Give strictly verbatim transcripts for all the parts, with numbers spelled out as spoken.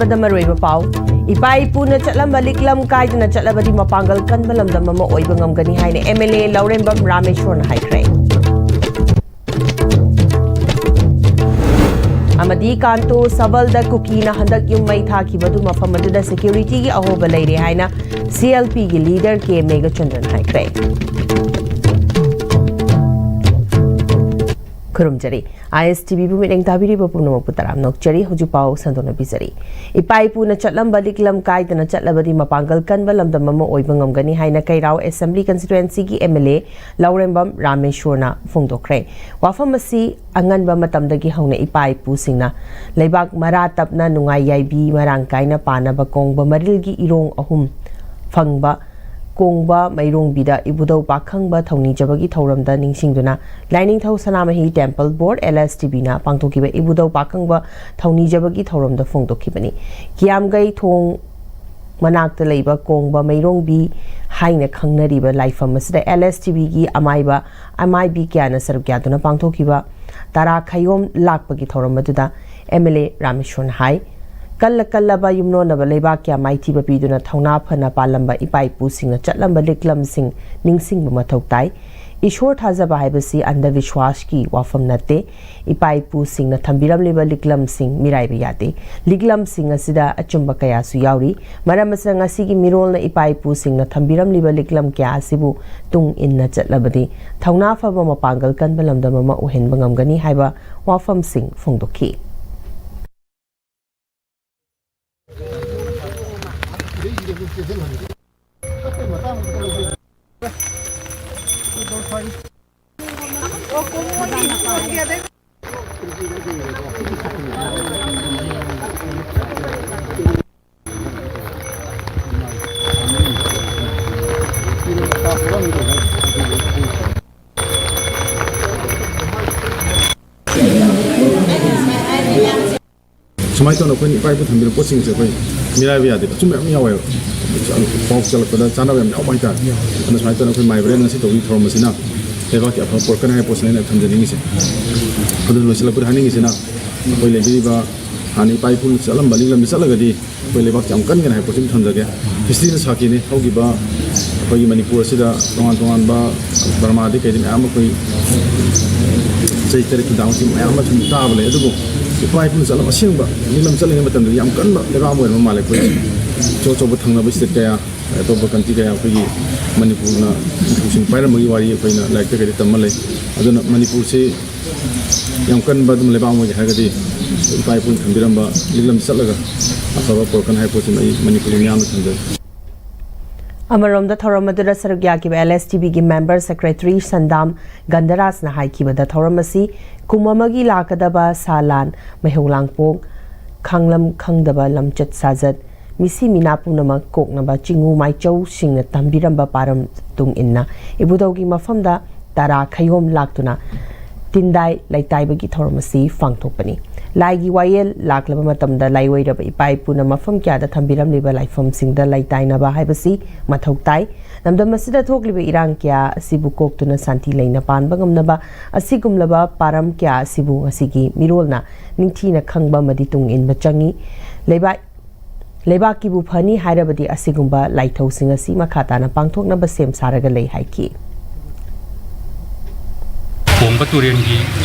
ꯕꯗ ꯃꯔꯨꯑꯣꯏꯕ ꯄꯥꯎ꯫ ꯏꯄꯥ ꯏꯄꯨꯅ ꯆꯠꯂꯝꯕ ꯂꯤꯛꯂꯝ ꯀꯥꯏꯗꯅ ꯆꯠꯂꯕꯗꯤ ꯃꯄꯥꯡꯒꯜ ꯀꯟꯕ ꯂꯝꯗꯝ ꯑꯃ ꯑꯣꯏꯕ ꯉꯝꯒꯅꯤ ꯍꯥꯏꯅ ꯑꯦꯝ ꯑꯦꯜ ꯑꯦ ꯂꯧꯔꯦꯝꯕꯝ ꯔꯥꯃꯦꯁꯣꯔꯅ ꯍꯥꯏꯈ꯭ꯔꯦ꯫ ꯑꯃꯗꯤ ꯀꯥꯟꯇꯣ ꯁꯕꯜꯗ ꯀꯨꯀꯤꯅ ꯍꯟꯗꯛ ꯌꯨꯝ ꯃꯩ ꯊꯥꯈꯤꯕꯗꯨ ꯃꯐꯝ ꯑꯗꯨꯗ ꯁꯦꯀ꯭ꯌꯨꯔꯤꯇꯤꯒꯤ ꯑꯍꯣꯕ ꯂꯩꯔꯦ ꯍꯥꯏꯅ ꯁꯤ ꯑꯦꯜ ꯄꯤꯒꯤ ꯂꯤꯗꯔ ꯀꯦ ꯃꯦꯘꯆꯟꯗ꯭ꯔꯟ ꯍꯥꯏꯈ꯭ꯔꯦ꯫ ꯈꯨꯔꯨꯝꯖꯔꯤ꯫ ꯑꯥꯏ ꯑꯦꯁ ꯇꯤ ꯚꯤꯕꯨ ꯃꯤꯠꯌꯦꯡ ꯇꯥꯕꯤꯔꯤꯕ ꯄꯨꯝꯅꯃꯛꯄꯨ ꯇꯔꯥꯝꯅ ꯑꯣꯛꯆꯔꯤ꯫ ꯍꯧꯖꯤꯛ ꯄꯥꯎ ꯁꯟꯗꯣꯛꯅ ꯄꯤꯖꯔꯤ꯫ ꯏꯄꯥ ꯏꯄꯨꯅ ꯆꯠꯂꯝꯕ ꯂꯤꯛꯂꯝ ꯀꯥꯏꯗꯅ ꯆꯠꯂꯕꯗꯤ ꯃꯄꯥꯡꯒꯜ ꯀꯟꯕ ꯂꯝꯗꯝ ꯑꯃ ꯑꯣꯏꯕ ꯉꯝꯒꯅꯤ ꯍꯥꯏꯅ ꯀꯩꯔꯥꯎ ꯑꯦꯁꯦꯝꯕ꯭ꯂꯤ ꯀꯟꯁꯇꯤꯇ꯭ꯋꯦꯟꯁꯤꯒꯤ ꯑꯦꯝ ꯑꯦꯜ ꯑꯦ ꯂꯧꯔꯦꯝꯕꯝ ꯔꯥꯃꯦꯁꯣꯔꯅ ꯐꯣꯡꯗꯣꯛꯈ꯭ꯔꯦ꯫ ꯋꯥꯐꯝ ꯑꯁꯤ ꯑꯉꯟꯕ ꯃꯇꯝꯗꯒꯤ ꯍꯧꯅ ꯏꯄꯥ ꯏꯄꯨꯁꯤꯡꯅ ꯂꯩꯕꯥꯛ ꯃꯔꯥ ꯇꯞꯅ ꯅꯨꯡꯉꯥꯏ ꯌꯥꯏꯕꯤ ꯃꯔꯥꯡ ꯀꯥꯏꯅ ꯄꯥꯅꯕ ꯀꯣꯡꯕ ꯃꯔꯤꯜꯒꯤ ꯏꯔꯣꯡ ꯑꯍꯨꯝ ꯐꯪꯕ ꯀꯣꯡꯕ ꯃꯩꯔꯣꯡꯕꯤꯗ ꯏꯕꯨꯙꯧ ꯄꯥꯈꯪꯕ ꯊꯧꯅꯤꯖꯕꯒꯤ ꯊꯧꯔꯝꯗ ꯅꯤꯡꯁꯤꯡꯗꯨꯅ ꯂꯥꯏꯅꯤꯡꯊꯧ ꯁꯅꯥꯃꯍꯤ ꯇꯦꯝꯄꯜ ꯕꯣꯔꯗ, ꯑꯦꯜ ꯑꯦꯁ ꯇꯤ ꯕꯤꯅ ꯄꯥꯡꯊꯣꯛꯈꯤꯕ ꯏꯕꯨꯙꯧ ꯄꯥꯈꯪꯕ ꯊꯧꯅꯤꯖꯕꯒꯤ ꯊꯧꯔꯝꯗ ꯐꯣꯡꯗꯣꯛꯈꯤꯕꯅꯤ꯫ ꯀꯤꯌꯥꯝꯒꯩ ꯊꯣꯡ ꯃꯅꯥꯛꯇ ꯂꯩꯕ ꯀꯣꯡꯕ ꯃꯩꯔꯣꯡꯕꯤ ꯍꯥꯏꯅ ꯈꯪꯅꯔꯤꯕ ꯂꯥꯏꯐꯝ ꯑꯁꯤꯗ ꯑꯦꯜ ꯑꯦꯁ ꯇꯤ ꯕꯤꯒꯤ ꯑꯃꯥꯏꯕ, ꯑꯃꯥꯏꯕꯤ ꯀꯌꯥꯅ ꯁꯔꯨꯛ ꯌꯥꯗꯨꯅ ꯄꯥꯡꯊꯣꯛꯈꯤꯕ ꯇꯔꯥ ꯈꯌꯣꯝ ꯂꯥꯛꯄꯒꯤ ꯊꯧꯔꯝ ꯑꯗꯨꯗ ꯑꯦꯝ ꯑꯦꯜ ꯑꯦ ꯔꯥꯃꯦꯁꯣꯔꯅ ꯍꯥꯏ, ꯀꯜꯂ ꯀꯜꯂꯕ ꯌꯨꯝꯂꯣꯟꯅꯕ ꯂꯩꯕꯥꯛ ꯀꯌꯥ ꯃꯥꯏꯊꯤꯕ ꯄꯤꯗꯨꯅ ꯊꯧꯅꯥ ꯐꯅ ꯄꯥꯜꯂꯝꯕ ꯏꯄꯥ ꯏꯄꯨꯁꯤꯡꯅ ꯆꯠꯂꯝꯕ ꯂꯤꯛꯂꯝꯁꯤꯡ ꯅꯤꯡꯁꯤꯡꯕ ꯃꯊꯧ ꯇꯥꯏ꯫ ꯏꯁꯣꯔ ꯊꯥꯖꯕ ꯍꯥꯏꯕꯁꯤ ꯑꯟꯙꯕꯤꯁ꯭ꯋꯥꯁꯀꯤ ꯋꯥꯐꯝ ꯅꯠꯇꯦ꯫ ꯏꯄꯥ ꯏꯄꯨꯁꯤꯡꯅ ꯊꯝꯕꯤꯔꯝꯂꯤꯕ ꯂꯤꯛꯂꯝꯁꯤꯡ ꯃꯤꯔꯥꯏꯕ ꯌꯥꯗꯦ꯫ ꯂꯤꯛꯂꯝꯁꯤꯡ ꯑꯁꯤꯗ ꯑꯆꯨꯝꯕ ꯀꯌꯥꯁꯨ ꯌꯥꯎꯔꯤ꯫ ꯃꯔꯝ ꯑꯁꯤꯅ ꯉꯁꯤꯒꯤ ꯃꯤꯔꯣꯜꯅ ꯏꯄꯥ ꯏꯄꯨꯁꯤꯡꯅ ꯊꯝꯕꯤꯔꯝꯂꯤꯕ ꯂꯤꯛꯂꯝ ꯀꯌꯥ ꯑꯁꯤꯕꯨ ꯇꯨꯡ ꯏꯟꯅ ꯆꯠꯂꯕꯗꯤ ꯊꯧꯅꯥ ꯐꯕ ꯃꯄꯥꯡꯒꯜ ꯀꯟꯕ ꯂꯝꯗꯝ ꯑꯃ ꯑꯣꯏꯍꯟꯕ ꯉꯝꯒꯅꯤ ꯍꯥꯏꯕ ꯋꯥꯐꯝꯁꯤꯡ ꯐꯣꯡꯗꯣꯛꯈꯤ꯫ ꯁꯨꯃꯥꯏꯅ ꯇꯧꯅ ꯑꯩꯈꯣꯏꯅ ꯏꯄꯥ ꯏꯄꯨ ꯊꯝꯕꯤꯔꯕ ꯄꯣꯠꯁꯤꯡꯁꯦ ꯑꯩꯈꯣꯏ ꯃꯤꯔꯥꯏꯕ ꯌꯥꯗꯦ꯫ ꯑꯆꯨꯝꯕ ꯌꯥꯝ ꯌꯥꯎꯋꯦꯕ꯫ ꯄꯥꯎ ꯆꯠꯂꯛꯄꯗ ꯆꯥꯅꯕ ꯌꯥꯝ ꯌꯥꯎꯕ ꯍꯥꯏꯇꯥꯔꯦ꯫ ꯑꯗꯨꯅ ꯁꯨꯃꯥꯏꯅ ꯇꯧꯅ ꯑꯩꯈꯣꯏ ꯃꯥꯏꯕ꯭ꯔꯦꯟ ꯉꯁꯤ ꯇꯧꯕꯒꯤ ꯊꯧꯔꯝ ꯑꯁꯤꯅ ꯂꯩꯕꯥꯛꯀꯤ ꯑꯐꯕ ꯄꯨꯔꯛꯀꯅꯤ ꯍꯥꯏꯕ ꯄꯣꯠꯁꯤꯅ ꯑꯩꯅ ꯊꯝꯖꯅꯤꯡꯉꯤꯁꯦ꯫ ꯑꯗꯨ ꯂꯣꯏꯁꯤꯜꯂꯛꯄꯗ ꯍꯥꯏꯅꯤꯡꯉꯤꯁꯤꯅ ꯑꯩꯈꯣꯏ ꯂꯩꯕꯤꯔꯤꯕ ꯍꯥꯟꯅ ꯏꯄꯥ ꯏꯄꯨꯅ ꯆꯠꯂꯝꯕ ꯂꯤꯛꯂꯝꯗ ꯆꯠꯂꯒꯗꯤ ꯑꯩꯈꯣꯏ ꯂꯩꯕꯥꯛꯁꯦ ꯌꯥꯝ ꯀꯟꯒꯅꯤ ꯍꯥꯏꯕ ꯄꯣꯠꯁꯤꯃ ꯊꯝꯖꯒꯦ꯫ ꯍꯤꯁꯇ꯭ꯔꯤꯅ ꯁꯥꯈꯤꯅꯤ꯫ ꯍꯧꯈꯤꯕ ꯑꯩꯈꯣꯏꯒꯤ ꯃꯅꯤꯄꯨꯔ ꯑꯁꯤꯗ ꯇꯣꯉꯥꯟ ꯇꯣꯉꯥꯟꯕ ꯕꯔꯃꯥꯗꯒꯤ ꯀꯩꯗꯤ ꯃꯌꯥꯝ ꯑꯃ ꯑꯩꯈꯣꯏ ꯆꯍꯤ ꯇꯔꯦꯠꯀꯤ ꯗꯥꯎꯟꯁꯤꯡ ꯃꯌꯥꯝ ꯑꯃ ꯁꯨꯝ ꯇꯥꯕ ꯂꯩ꯫ ꯑꯗꯨꯕꯨ ꯏꯄꯥ ꯏꯄꯨꯅ ꯆꯠꯂꯝ ꯑꯁꯦꯡꯕ ꯅꯤꯡꯂꯝ ꯆꯠꯂꯤꯉꯩ ꯃꯇꯝꯗꯗꯤ ꯌꯥꯝ ꯀꯟꯕ ꯂꯩꯕꯥꯛ ꯑꯃ ꯑꯣꯏꯔꯝꯕ ꯃꯥꯜꯂꯦ꯫ ꯑꯩꯈꯣꯏ ꯑꯆꯧ ꯑꯆꯧꯕ ꯊꯪꯅꯕ ꯁ꯭ꯇꯦꯠ ꯀꯌꯥ, ꯑꯇꯣꯞꯄ ꯀꯟꯇ꯭ꯔꯤ ꯀꯌꯥ ꯑꯩꯈꯣꯏꯒꯤ ꯃꯅꯤꯄꯨꯔꯅ ꯅꯤꯡꯊꯧꯁꯤꯡ ꯄꯥꯏꯔꯝꯕꯒꯤ ꯋꯥꯔꯤ ꯑꯩꯈꯣꯏꯅ ꯂꯥꯏꯔꯤꯛꯇ ꯀꯩꯗ ꯇꯝꯕ ꯂꯩ꯫ ꯑꯗꯨꯅ ꯃꯅꯤꯄꯨꯔꯁꯤ ꯌꯥꯝ ꯀꯟꯕ ꯑꯗꯨꯝ ꯂꯩꯕꯥꯛ ꯑꯃ ꯑꯣꯏꯒꯦ ꯍꯥꯏꯔꯒꯗꯤ ꯏꯄꯥ ꯏꯄꯨꯅ ꯊꯝꯕꯤꯔꯝꯕ ꯂꯤꯛꯂꯝ ꯆꯠꯂꯒ ꯑꯐꯕ ꯄꯨꯔꯛꯀꯅꯤ ꯍꯥꯏꯕ ꯄꯣꯠꯁꯤꯃ ꯑꯩ ꯃꯅꯤꯄꯨꯔꯒꯤ ꯃꯤꯌꯥꯝꯅ ꯊꯝꯖꯒꯦ꯫ ꯑꯃꯔꯣꯝꯗ ꯊꯧꯔꯝ ꯑꯗꯨꯗ ꯁꯔꯨꯛ ꯌꯥꯈꯤꯕ ꯑꯦꯜ ꯑꯦꯁ ꯇꯤ ꯕꯤꯒꯤ ꯃꯦꯝꯕꯔ ꯁꯦꯀ꯭ꯔꯦꯇꯔꯤ ꯁꯟꯗꯥꯝ ꯒꯟꯙꯔꯥꯖꯅ ꯍꯥꯏꯈꯤꯕꯗ, ꯊꯧꯔꯝ ꯑꯁꯤ ꯀꯨꯝ ꯑꯃꯒꯤ ꯂꯥꯛꯀꯗꯕ ꯁꯥ ꯂꯥꯟ, ꯃꯩꯍꯧ ꯂꯥꯡꯄꯣꯛ, ꯈꯥꯡꯂꯝ ꯈꯪꯗꯕ ꯂꯝꯆꯠ ꯁꯥꯖꯠ, ꯃꯤꯁꯤ ꯃꯤꯅꯥ ꯄꯨꯝꯅꯃꯛ ꯀꯣꯛꯅꯕ ꯆꯤꯉꯨ ꯃꯥꯏꯆꯧꯁꯤꯡꯅ ꯇꯝꯕꯤꯔꯝꯕ ꯄꯥꯔꯝ ꯇꯨꯡ ꯏꯟꯅ ꯏꯕꯨꯙꯧꯒꯤ ꯃꯐꯝꯗ ꯇꯔꯥ ꯈꯌꯣꯝ ꯂꯥꯛꯇꯨꯅ ꯇꯤꯟꯗꯥꯏ ꯂꯩꯇꯥꯏꯕꯒꯤ ꯊꯧꯔꯝ ꯑꯁꯤ ꯄꯥꯡꯊꯣꯛꯄꯅꯤ꯫ ꯂꯥꯏꯒꯤ ꯋꯥꯌꯦꯜ ꯂꯥꯛꯂꯕ ꯃꯇꯝꯗ ꯂꯥꯏꯑꯣꯏꯔꯕ ꯏꯄꯥ ꯏꯄꯨꯅ ꯃꯐꯝ ꯀꯌꯥꯗ ꯊꯝꯕꯤꯔꯝꯂꯤꯕ ꯂꯥꯏꯐꯝꯁꯤꯡꯗ ꯂꯩꯇꯥꯏꯅꯕ ꯍꯥꯏꯕꯁꯤ ꯃꯊꯧ ꯇꯥꯏ꯫ ꯂꯝꯗꯝ ꯑꯁꯤꯗ ꯊꯣꯛꯂꯤꯕ ꯏꯔꯥꯡ ꯀꯌꯥ ꯑꯁꯤꯕꯨ ꯀꯣꯛꯇꯨꯅ ꯁꯥꯟꯇꯤ ꯂꯩꯅ ꯄꯥꯟꯕ ꯉꯝꯅꯕ ꯑꯁꯤꯒꯨꯝꯂꯕ ꯄꯥꯔꯝ ꯀꯌꯥ ꯑꯁꯤꯕꯨ ꯉꯁꯤꯒꯤ ꯃꯤꯔꯣꯜꯅ ꯅꯤꯡꯊꯤꯅ ꯈꯪꯕ ꯑꯃꯗꯤ ꯇꯨꯡ ꯏꯟꯕ ꯆꯪꯏ꯫ ꯂꯩꯕꯥꯛ ꯂꯩꯕꯥꯛꯀꯤꯕꯨ ꯐꯅꯤ ꯍꯥꯏꯔꯕꯗꯤ ꯑꯁꯤꯒꯨꯝꯕ ꯂꯥꯏꯊꯧꯁꯤꯡ ꯑꯁꯤ ꯃꯈꯥ ꯇꯥꯅ ꯄꯥꯡꯊꯣꯛꯅꯕ ꯁꯦꯝ ꯁꯥꯔꯒ ꯂꯩ ꯍꯥꯏꯈꯤ꯫ ꯀꯣꯡꯕ ꯇꯨꯔꯦꯜꯒꯤ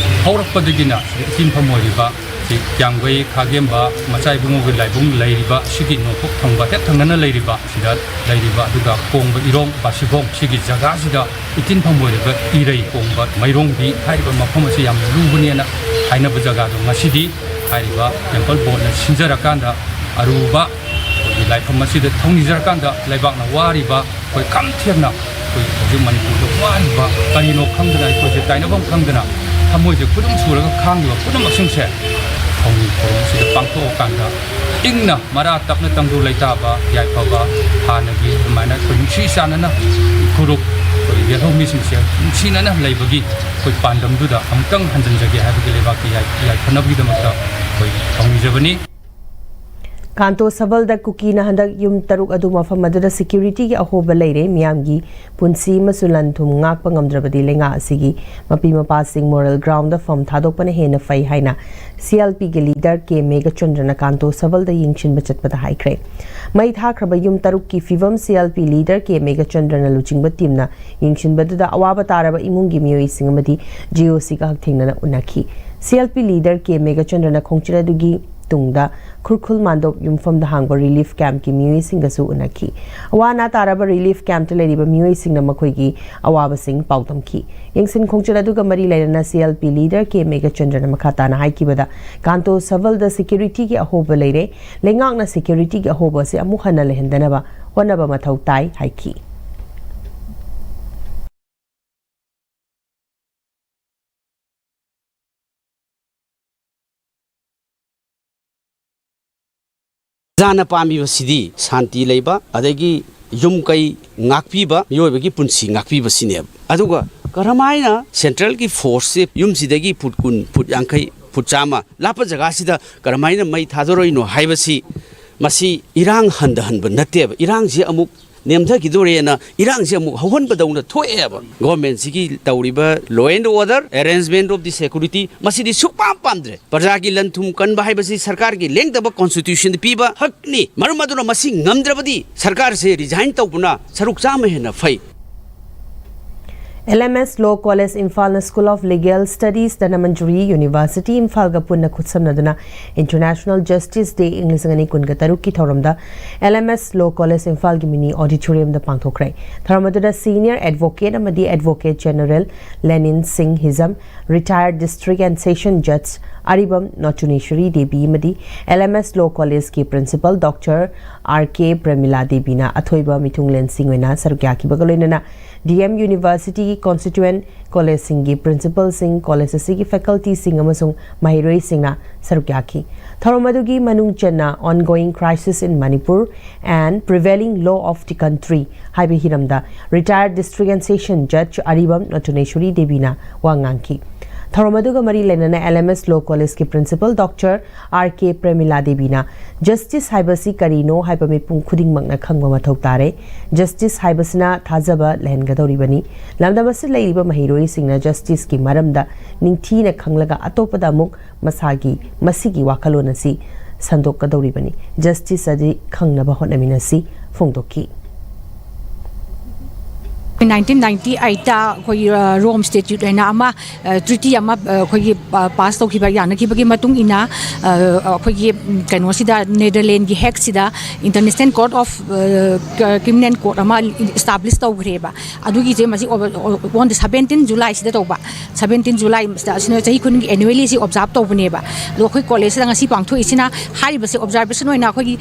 ꯍꯧꯔꯛꯄꯗꯒꯤꯅ ꯏꯆꯤꯟꯐꯝ ꯑꯣꯏꯔꯤꯕ ꯁꯤ ꯀ꯭ꯌꯥꯝꯒꯩ, ꯈꯥꯒꯦꯝꯕ, ꯃꯆꯥ ꯏꯕꯨꯡꯉꯣꯒꯤ ꯂꯥꯏꯕꯨꯡ ꯂꯩꯔꯤꯕ ꯁꯤꯒꯤ ꯅꯣꯡꯄꯣꯛ ꯊꯪꯕ ꯍꯦꯛ ꯊꯪꯅꯅ ꯂꯩꯔꯤꯕ ꯁꯤꯗ ꯂꯩꯔꯤꯕ, ꯑꯗꯨꯒ ꯀꯣꯡꯕ ꯏꯔꯣꯡ ꯕꯥꯁꯤꯈꯣꯡ ꯁꯤꯒꯤ ꯖꯒꯥꯁꯤꯗ ꯏꯆꯤꯟꯐꯝ ꯑꯣꯏꯔꯤꯕ ꯏꯔꯩ ꯀꯣꯡꯕ ꯃꯩꯔꯣꯡꯕꯤ ꯍꯥꯏꯔꯤꯕ ꯃꯐꯝ ꯑꯁꯤ ꯌꯥꯝꯅ ꯂꯨꯕꯅꯦꯅ ꯍꯥꯏꯅꯕ ꯖꯒꯥꯗꯣ ꯉꯁꯤꯗꯤ ꯍꯥꯏꯔꯤꯕ ꯇꯦꯝꯄꯜ ꯕꯣꯔꯗꯅ ꯁꯤꯟꯖꯔꯀꯥꯟꯗ ꯑꯔꯨꯕ ꯑꯩꯈꯣꯏꯒꯤ ꯂꯥꯏꯐꯝ ꯑꯁꯤꯗ ꯊꯧꯅꯤꯖꯔꯀꯥꯟꯗ ꯂꯩꯕꯥꯛꯅ ꯋꯥꯔꯤꯕ ꯑꯩꯈꯣꯏ ꯈꯝ ꯊꯦꯡꯅ ꯑꯩꯈꯣꯏ ꯍꯧꯖꯤꯛ ꯃꯅꯤꯄꯨꯔꯗ ꯋꯥꯔꯤꯕ ꯀꯔꯤꯅꯣ ꯈꯪꯗꯅ ꯑꯩꯈꯣꯏꯁꯦ ꯇꯥꯏꯅꯐꯝ ꯈꯪꯗꯅ ꯊꯃꯣꯏꯁꯦ ꯈꯨꯗꯨꯝ ꯁꯨꯔꯒ ꯈꯥꯡꯂꯤꯕ ꯄꯨꯝꯅꯃꯛꯁꯤꯡꯁꯦ ꯊꯧꯅꯤ ꯊꯧꯔꯝꯁꯤꯗ ꯄꯥꯡꯊꯣꯛꯑꯀꯥꯟꯗ ꯏꯪꯅ ꯃꯔꯥ ꯇꯞꯅ ꯇꯪꯗꯨ ꯂꯩꯇꯥꯕ ꯌꯥꯏꯐꯕ ꯍꯥꯟꯅꯒꯤ ꯑꯗꯨꯃꯥꯏꯅ ꯑꯩꯈꯣꯏ ꯅꯨꯡꯁꯤ ꯆꯥꯟꯅꯅ ꯐꯨꯔꯨꯞ ꯑꯩꯈꯣꯏ ꯌꯦꯜꯍꯧꯃꯤꯁꯤꯡꯁꯦ ꯅꯨꯡꯁꯤꯅꯅ ꯂꯩꯕꯒꯤ ꯑꯩꯈꯣꯏ ꯄꯥꯟꯗꯝꯗꯨꯗ ꯑꯃꯨꯛꯇꯪ ꯍꯟꯖꯤꯟꯖꯒꯦ ꯍꯥꯏꯕꯒꯤ ꯂꯩꯕꯥꯛꯀꯤ ꯌꯥꯏ-, ꯌꯥꯏꯐꯅꯕꯒꯤꯗꯃꯛꯇ ꯑꯩꯈꯣꯏ ꯊꯧꯅꯤꯖꯕꯅꯤ꯫ ꯀꯥꯟꯇꯣ ꯁꯕꯜꯗ ꯀꯨꯀꯤꯅ ꯍꯟꯗꯛ ꯌꯨꯝ ꯇꯔꯨꯛ ꯑꯗꯨ ꯃꯐꯝ ꯑꯗꯨꯗ ꯁꯦꯀ꯭ꯌꯨꯔꯤꯇꯤꯒꯤ ꯑꯍꯣꯕ ꯂꯩꯔꯦ꯫ ꯃꯤꯌꯥꯝꯒꯤ ꯄꯨꯟꯁꯤ ꯑꯃꯁꯨꯡ ꯂꯟ ꯊꯨꯝ ꯉꯥꯛꯄ ꯉꯝꯗ꯭ꯔꯕꯗꯤ ꯂꯩꯉꯥꯛ ꯑꯁꯤꯒꯤ ꯃꯄꯤ ꯃꯄꯥꯁꯤꯡ ꯃꯣꯔꯦꯜ ꯒ꯭ꯔꯥꯎꯟꯗ ꯐꯝ ꯊꯥꯗꯣꯛꯄꯅ ꯍꯦꯟꯅ ꯐꯩ ꯍꯥꯏꯅ ꯁꯤ ꯑꯦꯜ ꯄꯤꯒꯤ ꯂꯤꯗꯔ ꯀꯦ ꯃꯦꯘꯆꯟꯗ꯭ꯔꯅ ꯀꯥꯟꯇꯣ ꯁꯕꯜꯗ ꯌꯦꯡꯁꯤꯟꯕ ꯆꯠꯄꯗ ꯍꯥꯏꯈ꯭ꯔꯦ꯫ ꯃꯩ ꯊꯥꯈ꯭ꯔꯕ ꯌꯨꯝ ꯇꯔꯨꯛꯀꯤ ꯐꯤꯕꯝ ꯁꯤ ꯑꯦꯜ ꯄꯤ ꯂꯤꯗꯔ ꯀꯦ ꯃꯦꯘꯆꯟꯗ꯭ꯔꯅ ꯂꯨꯆꯤꯡꯕ ꯇꯤꯝꯅ ꯌꯦꯡꯁꯤꯟꯕꯗꯨꯗ ꯑꯋꯥꯕ ꯇꯥꯔꯕ ꯏꯃꯨꯡꯒꯤ ꯃꯤꯑꯣꯏꯁꯤꯡ ꯑꯃꯗꯤ ꯖꯤ ꯑꯣ ꯁꯤꯒ ꯍꯛꯊꯦꯡꯅꯅ ꯎꯅꯈꯤ꯫ ꯁꯤ ꯑꯦꯜ ꯄꯤ ꯂꯤꯗꯔ ꯀꯦ ꯃꯦꯘꯆꯟꯗ꯭ꯔꯅ ꯈꯣꯡꯆꯠ ꯑꯗꯨꯒꯤ ꯇꯨꯡꯗ ꯈꯨꯔꯈꯨꯜ ꯃꯥꯟꯗꯣꯞ ꯌꯨꯝꯐꯝꯗ ꯍꯥꯡꯕ ꯔꯤꯂꯤꯐ ꯀꯦꯝꯞꯀꯤ ꯃꯤꯑꯣꯏꯁꯤꯡꯒꯁꯨ ꯎꯅꯈꯤ꯫ ꯑꯋꯥ ꯑꯅꯥ ꯇꯥꯔꯕ ꯔꯤꯂꯤꯐ ꯀꯦꯝꯞꯇ ꯂꯩꯔꯤꯕ ꯃꯤꯑꯣꯏꯁꯤꯡꯅ ꯃꯈꯣꯏꯒꯤ ꯑꯋꯥꯕꯁꯤꯡ ꯄꯥꯎꯗꯝꯈꯤ꯫ ꯌꯦꯡꯁꯤꯟ ꯈꯣꯡꯆꯠ ꯑꯗꯨꯒ ꯃꯔꯤ ꯂꯩꯅꯅ ꯁꯤ ꯑꯦꯜ ꯄꯤ ꯂꯤꯗꯔ ꯀꯦ ꯃꯦꯘꯆꯟꯗ꯭ꯔꯅ ꯃꯈꯥ ꯇꯥꯅ ꯍꯥꯏꯈꯤꯕꯗ, ꯀꯥꯟꯇꯣ ꯁꯕꯜꯗ ꯁꯦꯀ꯭ꯌꯨꯔꯤꯇꯤꯒꯤ ꯑꯍꯣꯕ ꯂꯩꯔꯦ꯫ ꯂꯩꯉꯥꯛꯅ ꯁꯦꯀ꯭ꯌꯨꯔꯤꯇꯤꯒꯤ ꯑꯍꯣꯕ ꯑꯁꯤ ꯑꯃꯨꯛ ꯍꯟꯅ ꯂꯩꯍꯟꯗꯅꯕ ꯍꯣꯠꯅꯕ ꯃꯊꯧ ꯇꯥꯏ ꯍꯥꯏꯈꯤ꯫ ꯄ꯭ꯔꯖꯥꯅ ꯄꯥꯝꯃꯤꯕꯁꯤꯗꯤ ꯁꯥꯟꯇꯤ ꯂꯩꯕ, ꯑꯗꯒꯤ ꯌꯨꯝ ꯀꯩ ꯉꯥꯛꯄꯤꯕ, ꯃꯤꯑꯣꯏꯕꯒꯤ ꯄꯨꯟꯁꯤ ꯉꯥꯛꯄꯤꯕꯁꯤꯅꯦꯕ꯫ ꯑꯗꯨꯒ ꯀꯔꯝꯍꯥꯏꯅ ꯁꯦꯟꯇ꯭ꯔꯦꯜꯒꯤ ꯐꯣꯔꯁꯁꯦ ꯌꯨꯝꯁꯤꯗꯒꯤ ꯐꯨꯠ ꯀꯨꯟ, ꯐꯨꯠ ꯌꯥꯡꯈꯩ, ꯐꯨꯠ ꯆꯥꯝꯃ ꯂꯥꯞꯄ ꯖꯒꯥꯁꯤꯗ ꯀꯔꯝꯍꯥꯏꯅ ꯃꯩ ꯊꯥꯗꯣꯔꯛꯏꯅꯣ ꯍꯥꯏꯕꯁꯤ, ꯃꯁꯤ ꯏꯔꯥꯡ ꯍꯟꯊꯍꯟꯕ ꯅꯠꯇꯦꯕ, ꯏꯔꯥꯡꯁꯤ ꯑꯃꯨꯛ ꯅꯦꯝꯊꯈꯤꯗꯣꯔꯦꯅ ꯏꯔꯥꯡꯁꯤ ꯑꯃꯨꯛ ꯍꯧꯍꯟꯕꯗꯧꯅ ꯊꯣꯛꯑꯦꯕ꯫ ꯒꯣꯔꯃꯦꯟꯁꯤꯒꯤ ꯇꯧꯔꯤꯕ law and order, arrangement of the security, ꯃꯁꯤꯗꯤ ꯁꯨꯛꯄꯥꯝ ꯄꯥꯝꯗ꯭ꯔꯦ꯫ ꯄ꯭ꯔꯖꯥꯒꯤ ꯂꯟ ꯊꯨꯝ ꯀꯟꯕ ꯍꯥꯏꯕꯁꯤ ꯁꯔꯀꯥꯔꯒꯤ ꯂꯦꯡꯗꯕ ꯀꯣꯟꯁꯇꯤꯇ꯭ꯌꯨꯁꯟꯗ ꯄꯤꯕ ꯍꯛꯅꯤ꯫ ꯃꯔꯝ ꯑꯗꯨꯅ ꯃꯁꯤ ꯉꯝꯗ꯭ꯔꯕꯗꯤ ꯁꯔꯀꯥꯔꯁꯦ ꯔꯤꯖꯥꯏꯟ ꯇꯧꯕꯅ ꯁꯔꯨꯛ ꯆꯥꯝꯃ ꯍꯦꯟꯅ ꯐꯩ꯫ L M S law college ꯏꯝꯐꯥꯜꯅ School of Legal Studies Dhanamanjuri university ꯏꯝꯐꯥꯜꯒ ꯄꯨꯟꯅ ꯈꯨꯠꯁꯝꯅꯗꯨꯅ International Justice Day ꯏꯪ ꯂꯤꯁꯤꯡ ꯑꯅꯤ ꯀꯨꯟꯒ ꯇꯔꯨꯛꯀꯤ ꯊꯧꯔꯝꯗ L M S law college ꯏꯝꯐꯥꯜꯒꯤ ꯃꯤꯅꯤ ꯑꯣꯗꯤꯇꯣꯔꯤꯌꯝꯗ ꯄꯥꯡꯊꯣꯛꯈ꯭ꯔꯦ꯫ ꯊꯧꯔꯝ ꯑꯗꯨꯗ ꯁꯤꯅꯤꯌꯔ ꯑꯦꯗꯚꯣꯀꯦꯠ ꯑꯃꯗꯤ ꯑꯦꯗꯚꯣꯀꯦꯠ ꯖꯦꯅꯔꯦꯜ ꯂꯦꯅꯤꯟ ꯁꯤꯡ ꯍꯤꯖꯝ, ꯔꯤꯇꯥꯌꯔꯗ ꯗꯤꯁꯇ꯭ꯔꯤꯛ ꯑꯦꯟ ꯁꯦꯁꯟ ꯖꯖ ꯑꯔꯤꯕꯝ ꯅꯣꯆꯨꯅꯦꯁ꯭ꯋꯔꯤ ꯗꯦꯕꯤ ꯑꯃꯗꯤ ꯑꯦꯜ ꯑꯦꯝ ꯑꯦꯁ ꯂꯣ ꯀꯣꯂꯦꯖꯀꯤ ꯄ꯭ꯔꯤꯟꯁꯤꯄꯜ ꯗꯣꯛꯇꯔ ꯑꯥꯔ ꯀꯦ ꯄ꯭ꯔꯦꯃꯤꯂꯥ ꯗꯦꯕꯤꯅ ꯑꯊꯣꯏꯕ ꯃꯤꯊꯨꯡꯂꯦꯟꯁꯤꯡ ꯑꯣꯏꯅ ꯁꯔꯨꯛ ꯌꯥꯈꯤꯕꯒ ꯂꯣꯏꯅꯅ ꯗꯤ ꯑꯦꯝ ꯌꯨꯅꯤꯚꯔꯁꯤꯇꯤꯒꯤ ꯀꯣꯟꯁꯇꯤꯇ꯭ꯌꯨꯌꯦꯟꯠ ꯀꯣꯂꯦꯖꯁꯤꯡꯒꯤ ꯄ꯭ꯔꯤꯟꯁꯤꯄꯜꯁꯤꯡ, ꯀꯣꯂꯦꯖ ꯑꯁꯤꯒꯤ ꯐꯦꯀꯜꯇꯤꯁꯤꯡ ꯑꯃꯁꯨꯡ ꯃꯍꯩꯔꯣꯏꯁꯤꯡꯅ ꯁꯔꯨꯛ ꯌꯥꯈꯤ꯫ ꯊꯧꯔꯝ ꯑꯗꯨꯒꯤ ꯃꯅꯨꯡ ꯆꯟꯅ Ongoing Crisis in Manipur and Prevailing Law of the Country ꯍꯥꯏꯕ ꯍꯤꯔꯝꯗ ꯔꯤꯇꯥꯌꯔꯗ ꯗꯤꯁꯇ꯭ꯔꯤꯛ ꯑꯦꯟ ꯁꯦꯁꯟ ꯖꯖ ꯑꯔꯤꯕꯝ ꯅꯣꯆꯨꯅꯦꯁ꯭ꯋꯔꯤ ꯗꯦꯕꯤꯅ ꯋꯥ ꯉꯥꯡꯈꯤ꯫ ꯊꯧꯔꯝ ꯑꯗꯨꯒ ꯃꯔꯤ ꯂꯩꯅꯅ L M S Law College ꯀꯤ Principal Doctor R K ꯄ꯭ꯔꯦꯃꯤꯂꯥ ꯗꯦꯕꯤꯅ, "Justice ꯍꯥꯏꯕꯁꯤ ꯀꯔꯤꯅꯣ ꯍꯥꯏꯕ ꯃꯤꯄꯨꯝ ꯈꯨꯗꯤꯡꯃꯛꯅ ꯈꯪꯕ ꯃꯊꯧ ꯇꯥꯔꯦ꯫ Justice ꯍꯥꯏꯕꯁꯤꯅ ꯊꯥꯖꯕ ꯂꯩꯍꯟꯒꯗꯧꯔꯤꯕꯅꯤ꯫ ꯂꯝꯗꯝ ꯑꯁꯤꯗ ꯂꯩꯔꯤꯕ ꯃꯍꯩꯔꯣꯏꯁꯤꯡꯅ justice ꯀꯤ ꯃꯔꯝꯗ ꯅꯤꯡꯊꯤꯅ ꯈꯪꯂꯒ ꯑꯇꯣꯞꯄꯗ ꯑꯃꯨꯛ ꯃꯁꯥꯒꯤ ꯃꯁꯤꯒꯤ ꯋꯥꯈꯜꯂꯣꯟ ꯑꯁꯤ ꯁꯟꯗꯣꯛꯀꯗꯧꯔꯤꯕꯅꯤ꯫ Justice ꯑꯁꯤ ꯈꯪꯅꯕ ꯍꯣꯠꯅꯃꯤꯟꯅꯁꯤ" ꯐꯣꯡꯗꯣꯛꯈꯤ꯫ ꯅꯥꯏꯟꯇꯤꯟ ꯅꯥꯏꯟꯇꯤ ꯑꯩꯠꯇ ꯑꯩꯈꯣꯏꯒꯤ ꯔꯣꯝ ꯁ꯭ꯇꯦꯆꯨꯠ ꯍꯥꯏꯅ ꯑꯃ, ꯇ꯭ꯔꯤꯇꯤ ꯑꯃ ꯑꯩꯈꯣꯏꯒꯤ ꯄꯥꯁ ꯇꯧꯈꯤꯕ, ꯌꯥꯅꯈꯤꯕꯒꯤ ꯃꯇꯨꯡ ꯏꯟꯅ ꯑꯩꯈꯣꯏꯒꯤ ꯀꯩꯅꯣꯁꯤꯗ, ꯅꯦꯗꯔꯂꯦꯟꯒꯤ ꯍꯦꯛꯁꯤꯗ International Court of Criminal Court ꯑꯃ establish ꯇꯧꯈ꯭ꯔꯦꯕ꯫ ꯑꯗꯨꯒꯤꯁꯦ ꯃꯁꯤ on the seventeen July ꯁꯤꯗ ꯇꯧꯕ꯫ Seventeen July ꯁꯤꯗ, ꯑꯁꯤꯅ ꯆꯍꯤ ꯈꯨꯗꯤꯡꯒꯤ annually ꯁꯤ observe ꯇꯧꯕꯅꯦꯕ꯫ ꯑꯗꯣ ꯑꯩꯈꯣꯏ ꯀꯣꯂꯦꯖꯁꯤꯗ ꯉꯁꯤ ꯄꯥꯡꯊꯣꯛꯏꯁꯤꯅ, ꯍꯥꯏꯔꯤꯕꯁꯦ observation ꯑꯣꯏꯅ ꯑꯩꯈꯣꯏꯒꯤ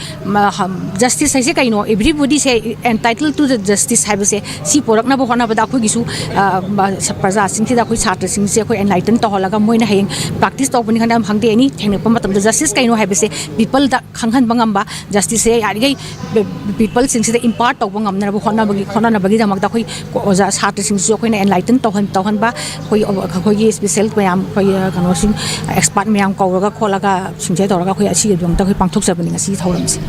justice ꯍꯥꯏꯁꯦ ꯀꯩꯅꯣ, everybody say entitled to the justice ꯍꯥꯏꯕꯁꯦ, ꯁꯤ ꯄꯨꯔꯛꯅꯕ ꯍꯣꯠꯅꯕꯗ ꯑꯩꯈꯣꯏꯒꯤꯁꯨ ꯄ꯭ꯔꯖꯥꯁꯤꯡꯁꯤꯗ, ꯑꯩꯈꯣꯏ ꯁꯥꯇ꯭ꯔꯁꯤꯡꯁꯦ ꯑꯩꯈꯣꯏ enlighten ꯇꯧꯍꯜꯂꯒ, ꯃꯣꯏꯅ ꯍꯌꯦꯡ practice ꯇꯧꯕꯅꯤ ꯈꯪꯗꯦ, ꯑꯃ ꯈꯪꯗꯦ, any ꯊꯦꯡꯅꯔꯛꯄ ꯃꯇꯝꯗ justice ꯀꯩꯅꯣ ꯍꯥꯏꯕꯁꯦ people ꯗ ꯈꯪꯍꯟꯕ ꯉꯝꯕ, justice ꯁꯦ ꯌꯥꯔꯤꯈꯩ people ꯁꯤꯡꯁꯤꯗ impart ꯇꯧꯕ ꯉꯝꯅꯅꯕ ꯍꯣꯠꯅꯕꯒꯤ, ꯍꯣꯠꯅꯅꯕꯒꯤꯗꯃꯛꯇ ꯑꯩꯈꯣꯏ ꯑꯣꯖꯥ ꯁꯥꯇ꯭ꯔꯁꯤꯡꯁꯤꯁꯨ ꯑꯩꯈꯣꯏꯅ enlighten ꯇꯧꯍꯟ ꯇꯧꯍꯟꯕ, ꯑꯩꯈꯣꯏ, ꯑꯩꯈꯣꯏꯒꯤ special ꯃꯌꯥꯝ, ꯑꯩꯈꯣꯏ ꯀꯩꯅꯣꯁꯤꯡ, expert ꯃꯌꯥꯝ ꯀꯧꯔꯒ ꯈꯣꯠꯂꯒ ꯁꯤꯡꯁꯦ ꯇꯧꯔꯒ ꯑꯩꯈꯣꯏ ꯑꯁꯤꯒꯤꯗꯃꯛꯇ ꯑꯩꯈꯣꯏ ꯄꯥꯡꯊꯣꯛꯆꯕꯅꯤ ꯉꯁꯤꯒꯤ ꯊꯧꯔꯝꯁꯦ꯫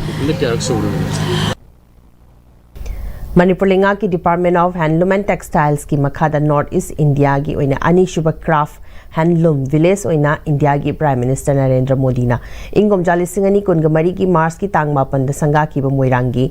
ꯃꯅꯤꯄꯨꯔ ꯂꯩꯉꯥꯛꯀꯤ Department of Handloom and Textiles ꯀꯤ ꯃꯈꯥꯗ North East India ꯒꯤ ꯑꯣꯏꯅ ꯑꯅꯤꯁꯨꯕ Craft Handloom Village ꯑꯣꯏꯅ ꯏꯟꯗꯤꯌꯥꯒꯤ Prime Minister ꯅꯔꯦꯟꯗ꯭ꯔ ꯃꯣꯗꯤꯅ ꯏꯪ ꯀꯨꯝꯖꯥ ꯂꯤꯁꯤꯡ ꯑꯅꯤ ꯀꯨꯟꯒ ꯃꯔꯤꯒꯤ March ꯀꯤ ꯇꯥꯡ ꯃꯥꯄꯟꯗ ꯁꯪꯒꯥꯈꯤꯕ ꯃꯣꯏꯔꯥꯡꯒꯤ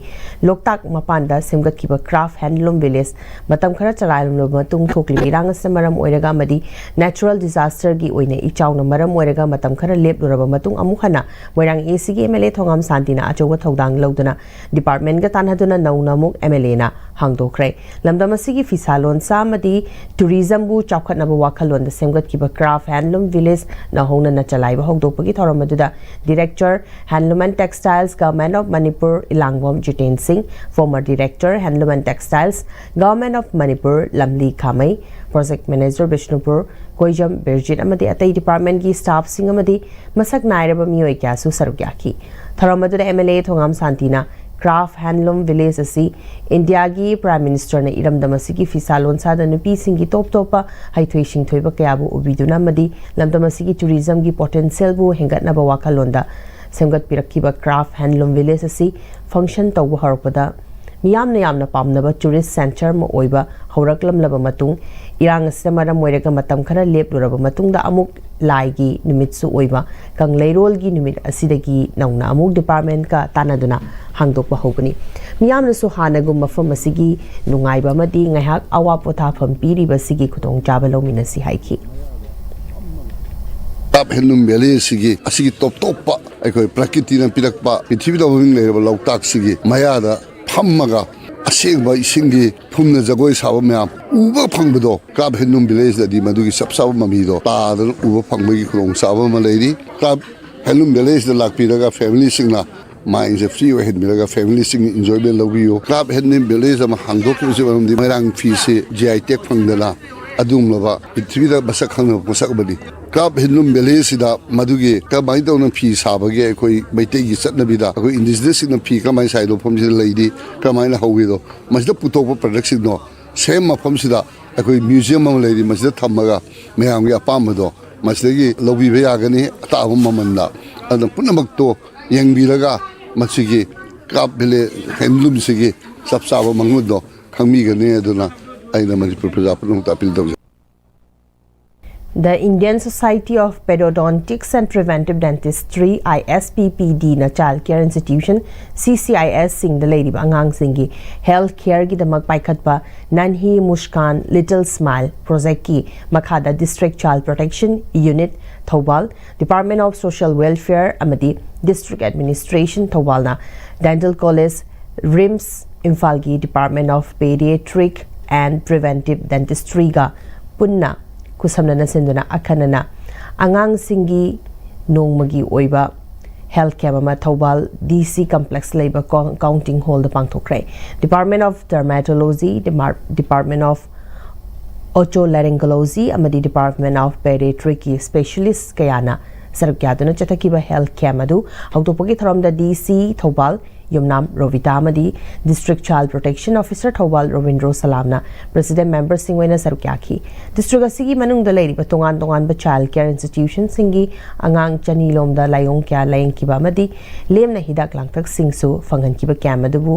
ꯂꯣꯛꯇꯥꯛ ꯃꯄꯥꯟꯗ ꯁꯦꯝꯒꯠꯈꯤꯕ Craft Handloom Village ꯃꯇꯝ ꯈꯔ ꯆꯂꯥꯏꯔꯝꯂꯕ ꯃꯇꯨꯡ, ꯊꯣꯛꯂꯤꯕ ꯏꯔꯥꯡ ꯑꯁꯤꯅ ꯃꯔꯝ ꯑꯣꯏꯔꯒ ꯑꯃꯗꯤ natural disaster ꯒꯤ ꯑꯣꯏꯅ ꯏꯆꯥꯎꯅ ꯃꯔꯝ ꯑꯣꯏꯔꯒ ꯃꯇꯝ ꯈꯔ ꯂꯦꯞꯂꯨꯔꯕ ꯃꯇꯨꯡ, ꯑꯃꯨꯛ ꯍꯟꯅ ꯃꯣꯏꯔꯥꯡ A C ꯒꯤ M L A ꯊꯣꯉꯥꯝ ꯁꯥꯟꯇꯤꯅ ꯑꯆꯧꯕ ꯊꯧꯗꯥꯡ ꯂꯧꯗꯨꯅ department ꯒ ꯇꯥꯟꯅꯗꯨꯅ ꯅꯧꯅ ꯑꯃꯨꯛ M L A ꯅ ꯍꯥꯡꯗꯣꯛꯈ꯭ꯔꯦ꯫ ꯂꯝꯗꯝ ꯑꯁꯤꯒꯤ ꯐꯤꯁꯥ ꯂꯣꯟꯁꯥ ꯑꯃꯗꯤ tourism ꯕꯨ ꯆꯥꯎꯈꯠꯅꯕ ꯋꯥꯈꯜꯂꯣꯟꯗ ꯁꯦꯝꯒꯠꯈꯤꯕ Craft Handloom Village ꯅ ꯍꯧꯅꯅ ꯆꯂꯥꯏꯕ ꯍꯧꯗꯣꯛꯄꯒꯤ ꯊꯧꯔꯝ ꯑꯗꯨꯗ Director, Handloom and Textiles, Government of Manipur ꯏꯂꯥꯡꯕꯝ Jiten ꯁꯤꯡ, Former Director, Handloom and Textiles, Government of Manipur ꯂꯝꯂꯤ ꯈꯥꯃꯩ, Project Manager Bishnupur ꯀꯣꯏꯖꯝ ꯕꯤꯔꯖꯤꯠ ꯑꯃꯗꯤ ꯑꯇꯩ department ꯀꯤ staff ꯁꯤꯡ ꯑꯃꯗꯤ ꯃꯁꯛ ꯅꯥꯏꯔꯕ ꯃꯤꯑꯣꯏ ꯀꯌꯥꯁꯨ ꯁꯔꯨꯛ ꯌꯥꯈꯤ꯫ ꯊꯧꯔꯝ ꯑꯗꯨꯗ M L A Thongam ꯁꯥꯟꯇꯤꯅ Craft Handloom Village ꯑꯁꯤ ꯏꯟꯗꯤꯌꯥꯒꯤ Prime Ministerꯅ ꯏꯔꯝꯗꯝ ꯑꯁꯤꯒꯤ ꯐꯤꯁꯥ ꯂꯣꯟꯁꯥꯗ ꯅꯨꯄꯤꯁꯤꯡꯒꯤ ꯇꯣꯞ ꯇꯣꯞꯄ ꯍꯩꯊꯣꯏ ꯁꯤꯡꯊꯣꯏꯕ ꯀꯌꯥꯕꯨ ꯎꯕꯤꯗꯨꯅ ꯑꯃꯗꯤ ꯂꯝꯗꯝ ꯑꯁꯤꯒꯤ tourismꯒꯤ potentialꯕꯨ ꯍꯦꯟꯒꯠꯅꯕ ꯋꯥꯈꯜꯂꯣꯟꯗ ꯁꯦꯝꯒꯠꯄꯤꯔꯛꯈꯤꯕ Craft Handloom Village ꯑꯁꯤ function ꯇꯧꯕ ꯍꯧꯔꯛꯄꯗ ꯃꯤꯌꯥꯝꯅ ꯌꯥꯝꯅ ꯄꯥꯝꯅꯕ tourist centre ꯑꯃ ꯑꯣꯏꯕ ꯍꯧꯔꯛꯂꯝꯂꯕ ꯃꯇꯨꯡ, ꯏꯔꯥꯡ ꯑꯁꯤꯅ ꯃꯔꯝ ꯑꯣꯏꯔꯒ ꯃꯇꯝ ꯈꯔ ꯂꯦꯞꯂꯨꯔꯕ ꯃꯇꯨꯡꯗ ꯑꯃꯨꯛ ꯂꯥꯏꯒꯤ ꯅꯨꯃꯤꯠꯁꯨ ꯑꯣꯏꯕ ꯀꯪꯂꯩꯔꯣꯜꯒꯤ ꯅꯨꯃꯤꯠ ꯑꯁꯤꯗꯒꯤ ꯅꯧꯅ ꯑꯃꯨꯛ departmentꯀ ꯇꯥꯟꯅꯗꯨꯅ ꯍꯥꯡꯗꯣꯛꯄ ꯍꯧꯕꯅꯤ꯫ ꯃꯤꯌꯥꯝꯅꯁꯨ ꯍꯥꯟꯅꯒꯨꯝ ꯃꯐꯝ ꯑꯁꯤꯒꯤ ꯅꯨꯡꯉꯥꯏꯕ ꯑꯃꯗꯤ ꯉꯥꯏꯍꯥꯛ ꯑꯋꯥ ꯄꯣꯊꯥꯐꯝ ꯄꯤꯔꯤꯕ ꯑꯁꯤꯒꯤ ꯈꯨꯗꯣꯡꯆꯥꯕ ꯂꯧꯃꯤꯟꯅꯁꯤ ꯍꯥꯏꯈꯤ꯫ Craft Handloom Village ꯑꯁꯤꯒꯤ ꯑꯁꯤꯒꯤ ꯇꯣꯞ ꯇꯣꯞꯄ ꯑꯩꯈꯣꯏ ꯄ꯭ꯔꯀꯤꯇꯤꯅ ꯄꯤꯔꯛꯄ ꯄ꯭ꯔꯤꯊꯤꯕꯤꯗ ꯃꯃꯤꯡ ꯂꯩꯔꯕ ꯂꯣꯛꯇꯥꯛꯁꯤꯒꯤ ꯃꯌꯥꯗ ꯐꯝꯃꯒ ꯑꯁꯦꯡꯕ ꯏꯁꯤꯡꯒꯤ ꯊꯨꯝꯅ ꯖꯒꯣꯏ ꯁꯥꯕ ꯃꯌꯥꯝ ꯎꯕ ꯐꯪꯕꯗꯣ, Craft Handloom Villageꯗꯗꯤ ꯃꯗꯨꯒꯤ ꯆꯞ ꯆꯥꯕ ꯃꯃꯤꯗꯣ ꯇꯥꯗꯅ ꯎꯕ ꯐꯪꯕꯒꯤ ꯈꯨꯗꯣꯡꯆꯥꯕ ꯑꯃ ꯂꯩꯔꯤ꯫ Craft Handloom Villageꯗ ꯂꯥꯛꯄꯤꯔꯒ familyꯁꯤꯡꯅ mindꯁꯦ free ꯑꯣꯏꯍꯟꯕꯤꯔꯒ familyꯁꯤꯡꯒꯤ enjoyment ꯂꯧꯕꯤꯌꯨ꯫ Craft Handloom Village ꯑꯃ ꯍꯥꯡꯗꯣꯛꯈꯤꯕꯁꯤ ꯃꯔꯝꯗꯤ ꯃꯣꯏꯔꯥꯡ ꯐꯤꯁꯤ G I tag ꯐꯪꯗꯅ ꯑꯗꯨꯒꯨꯝꯂꯕ ꯄ꯭ꯔꯤꯊꯤꯕꯤꯗ ꯃꯁꯛ ꯈꯪꯅꯕ ꯄꯣꯠꯁꯛ ꯑꯃꯅꯤ꯫ Craft Handloom Villageꯁꯤꯗ ꯃꯗꯨꯒꯤ ꯀꯃꯥꯏꯅ ꯇꯧꯅ ꯐꯤ ꯁꯥꯕꯒꯦ, ꯑꯩꯈꯣꯏ ꯃꯩꯇꯩꯒꯤ ꯆꯠꯅꯕꯤꯗ ꯑꯩꯈꯣꯏ indigenousꯁꯤꯡꯅ ꯐꯤ ꯀꯃꯥꯏꯅ ꯁꯥꯏꯗꯣ, ꯃꯐꯝꯁꯤꯗ ꯂꯩꯔꯤ, ꯀꯃꯥꯏꯅ ꯍꯧꯋꯤꯗꯣ, ꯃꯁꯤꯗ ꯄꯨꯊꯣꯛꯄ productꯁꯤꯡꯗꯣ same ꯃꯐꯝꯁꯤꯗ ꯑꯩꯈꯣꯏ museum ꯑꯃ ꯂꯩꯔꯤ, ꯃꯁꯤꯗ ꯊꯝꯃꯒ ꯃꯌꯥꯝꯒꯤ ꯑꯄꯥꯝꯕꯗꯣ ꯃꯁꯤꯗꯒꯤ ꯂꯧꯕꯤꯕ ꯌꯥꯒꯅꯤ ꯑꯇꯥꯕ ꯃꯃꯜꯗ꯫ ꯑꯗꯨꯅ ꯄꯨꯝꯅꯃꯛꯇꯣ ꯌꯦꯡꯕꯤꯔꯒ ꯃꯁꯤꯒꯤ Craft Village Handloomꯁꯤꯒꯤ ꯆꯞ ꯆꯥꯕ ꯃꯉꯨꯟꯗꯣ ꯈꯪꯕꯤꯒꯅꯤ꯫ ꯑꯗꯨꯅ ꯑꯩꯅ ꯃꯅꯤꯄꯨꯔ ꯄ꯭ꯔꯖꯥ ꯄꯨꯝꯅꯃꯛꯇ appeal ꯇꯧꯖꯩ꯫ The Indian Society of Periodontics and Preventive Dentistry, ISPPDꯅ child care institution, CCISꯁꯤꯡꯗ ꯂꯩꯔꯤꯕ ꯑꯉꯥꯡꯁꯤꯡꯒꯤ health careꯒꯤꯗꯃꯛ ꯄꯥꯏꯈꯠꯄ Nanhi Muskan Little Smile projectꯀꯤ ꯃꯈꯥꯗ District Child Protection Unit Thoubal, Department of Social Welfare ꯑꯃꯗꯤ District Administration ꯊꯧꯕꯥꯜꯅ Dental College, RIMS ꯏꯝꯐꯥꯜꯒꯤ Department of Pediatric and Preventive Dentistryꯒ ꯄꯨꯟꯅ ꯈꯨꯠꯁꯝꯅꯅ ꯁꯤꯟꯗꯨꯅ ꯑꯈꯟꯅꯅ ꯑꯉꯥꯡꯁꯤꯡꯒꯤ ꯅꯣꯡꯃꯒꯤ ꯑꯣꯏꯕ health camp ꯑꯃ ꯊꯧꯕꯥꯜ DC complex ꯂꯩꯕ Counting Hallꯗ ꯄꯥꯡꯊꯣꯛꯈ꯭ꯔꯦ꯫ Department of Dermatology, Department of Otolaryngology ꯑꯃꯗꯤ Department of Pediatricꯀꯤ specialist ꯀꯌꯥꯅ ꯁꯔꯨꯛ ꯌꯥꯗꯨꯅ ꯆꯠꯊꯈꯤꯕ ꯍꯦꯜꯊ ꯀꯦꯝ ꯑꯗꯨ ꯍꯧꯗꯣꯛꯄꯒꯤ ꯊꯧꯔꯝꯗ ꯗꯤ ꯁꯤ ꯊꯧꯕꯥꯜ ꯌꯨꯝꯅꯥꯝ ꯔꯣꯕꯤꯇꯥ ꯑꯃꯗꯤ district child protection officer Thoubal Robindro ꯁꯂꯥꯝꯅ ꯄ꯭ꯔꯦꯁꯤꯗꯦꯟ ꯃꯦꯝꯕꯔꯁꯤꯡ ꯑꯣꯏꯅ ꯁꯔꯨꯛ ꯌꯥꯈꯤ꯫ ꯗꯤꯁꯇ꯭ꯔꯤꯛ ꯑꯁꯤꯒꯤ ꯃꯅꯨꯡꯗ ꯂꯩꯔꯤꯕ ꯇꯣꯉꯥꯟ ꯇꯣꯉꯥꯟꯕ ꯆꯥꯏꯜ ꯀꯦꯌꯔ ꯏꯟꯁꯇꯤꯇ꯭ꯌꯨꯁꯟꯁꯤꯡꯒꯤ ꯑꯉꯥꯡ ꯆꯅꯤ ꯂꯣꯝꯗ ꯂꯥꯏꯑꯣꯡ ꯀꯌꯥ ꯂꯥꯌꯦꯡꯈꯤꯕ ꯑꯃꯗꯤ ꯂꯦꯝꯅ ꯍꯤꯗꯥꯛ ꯂꯥꯡꯊꯛꯁꯤꯡꯁꯨ ꯐꯪꯍꯟꯈꯤꯕ ꯀꯦꯝ ꯑꯗꯨꯕꯨ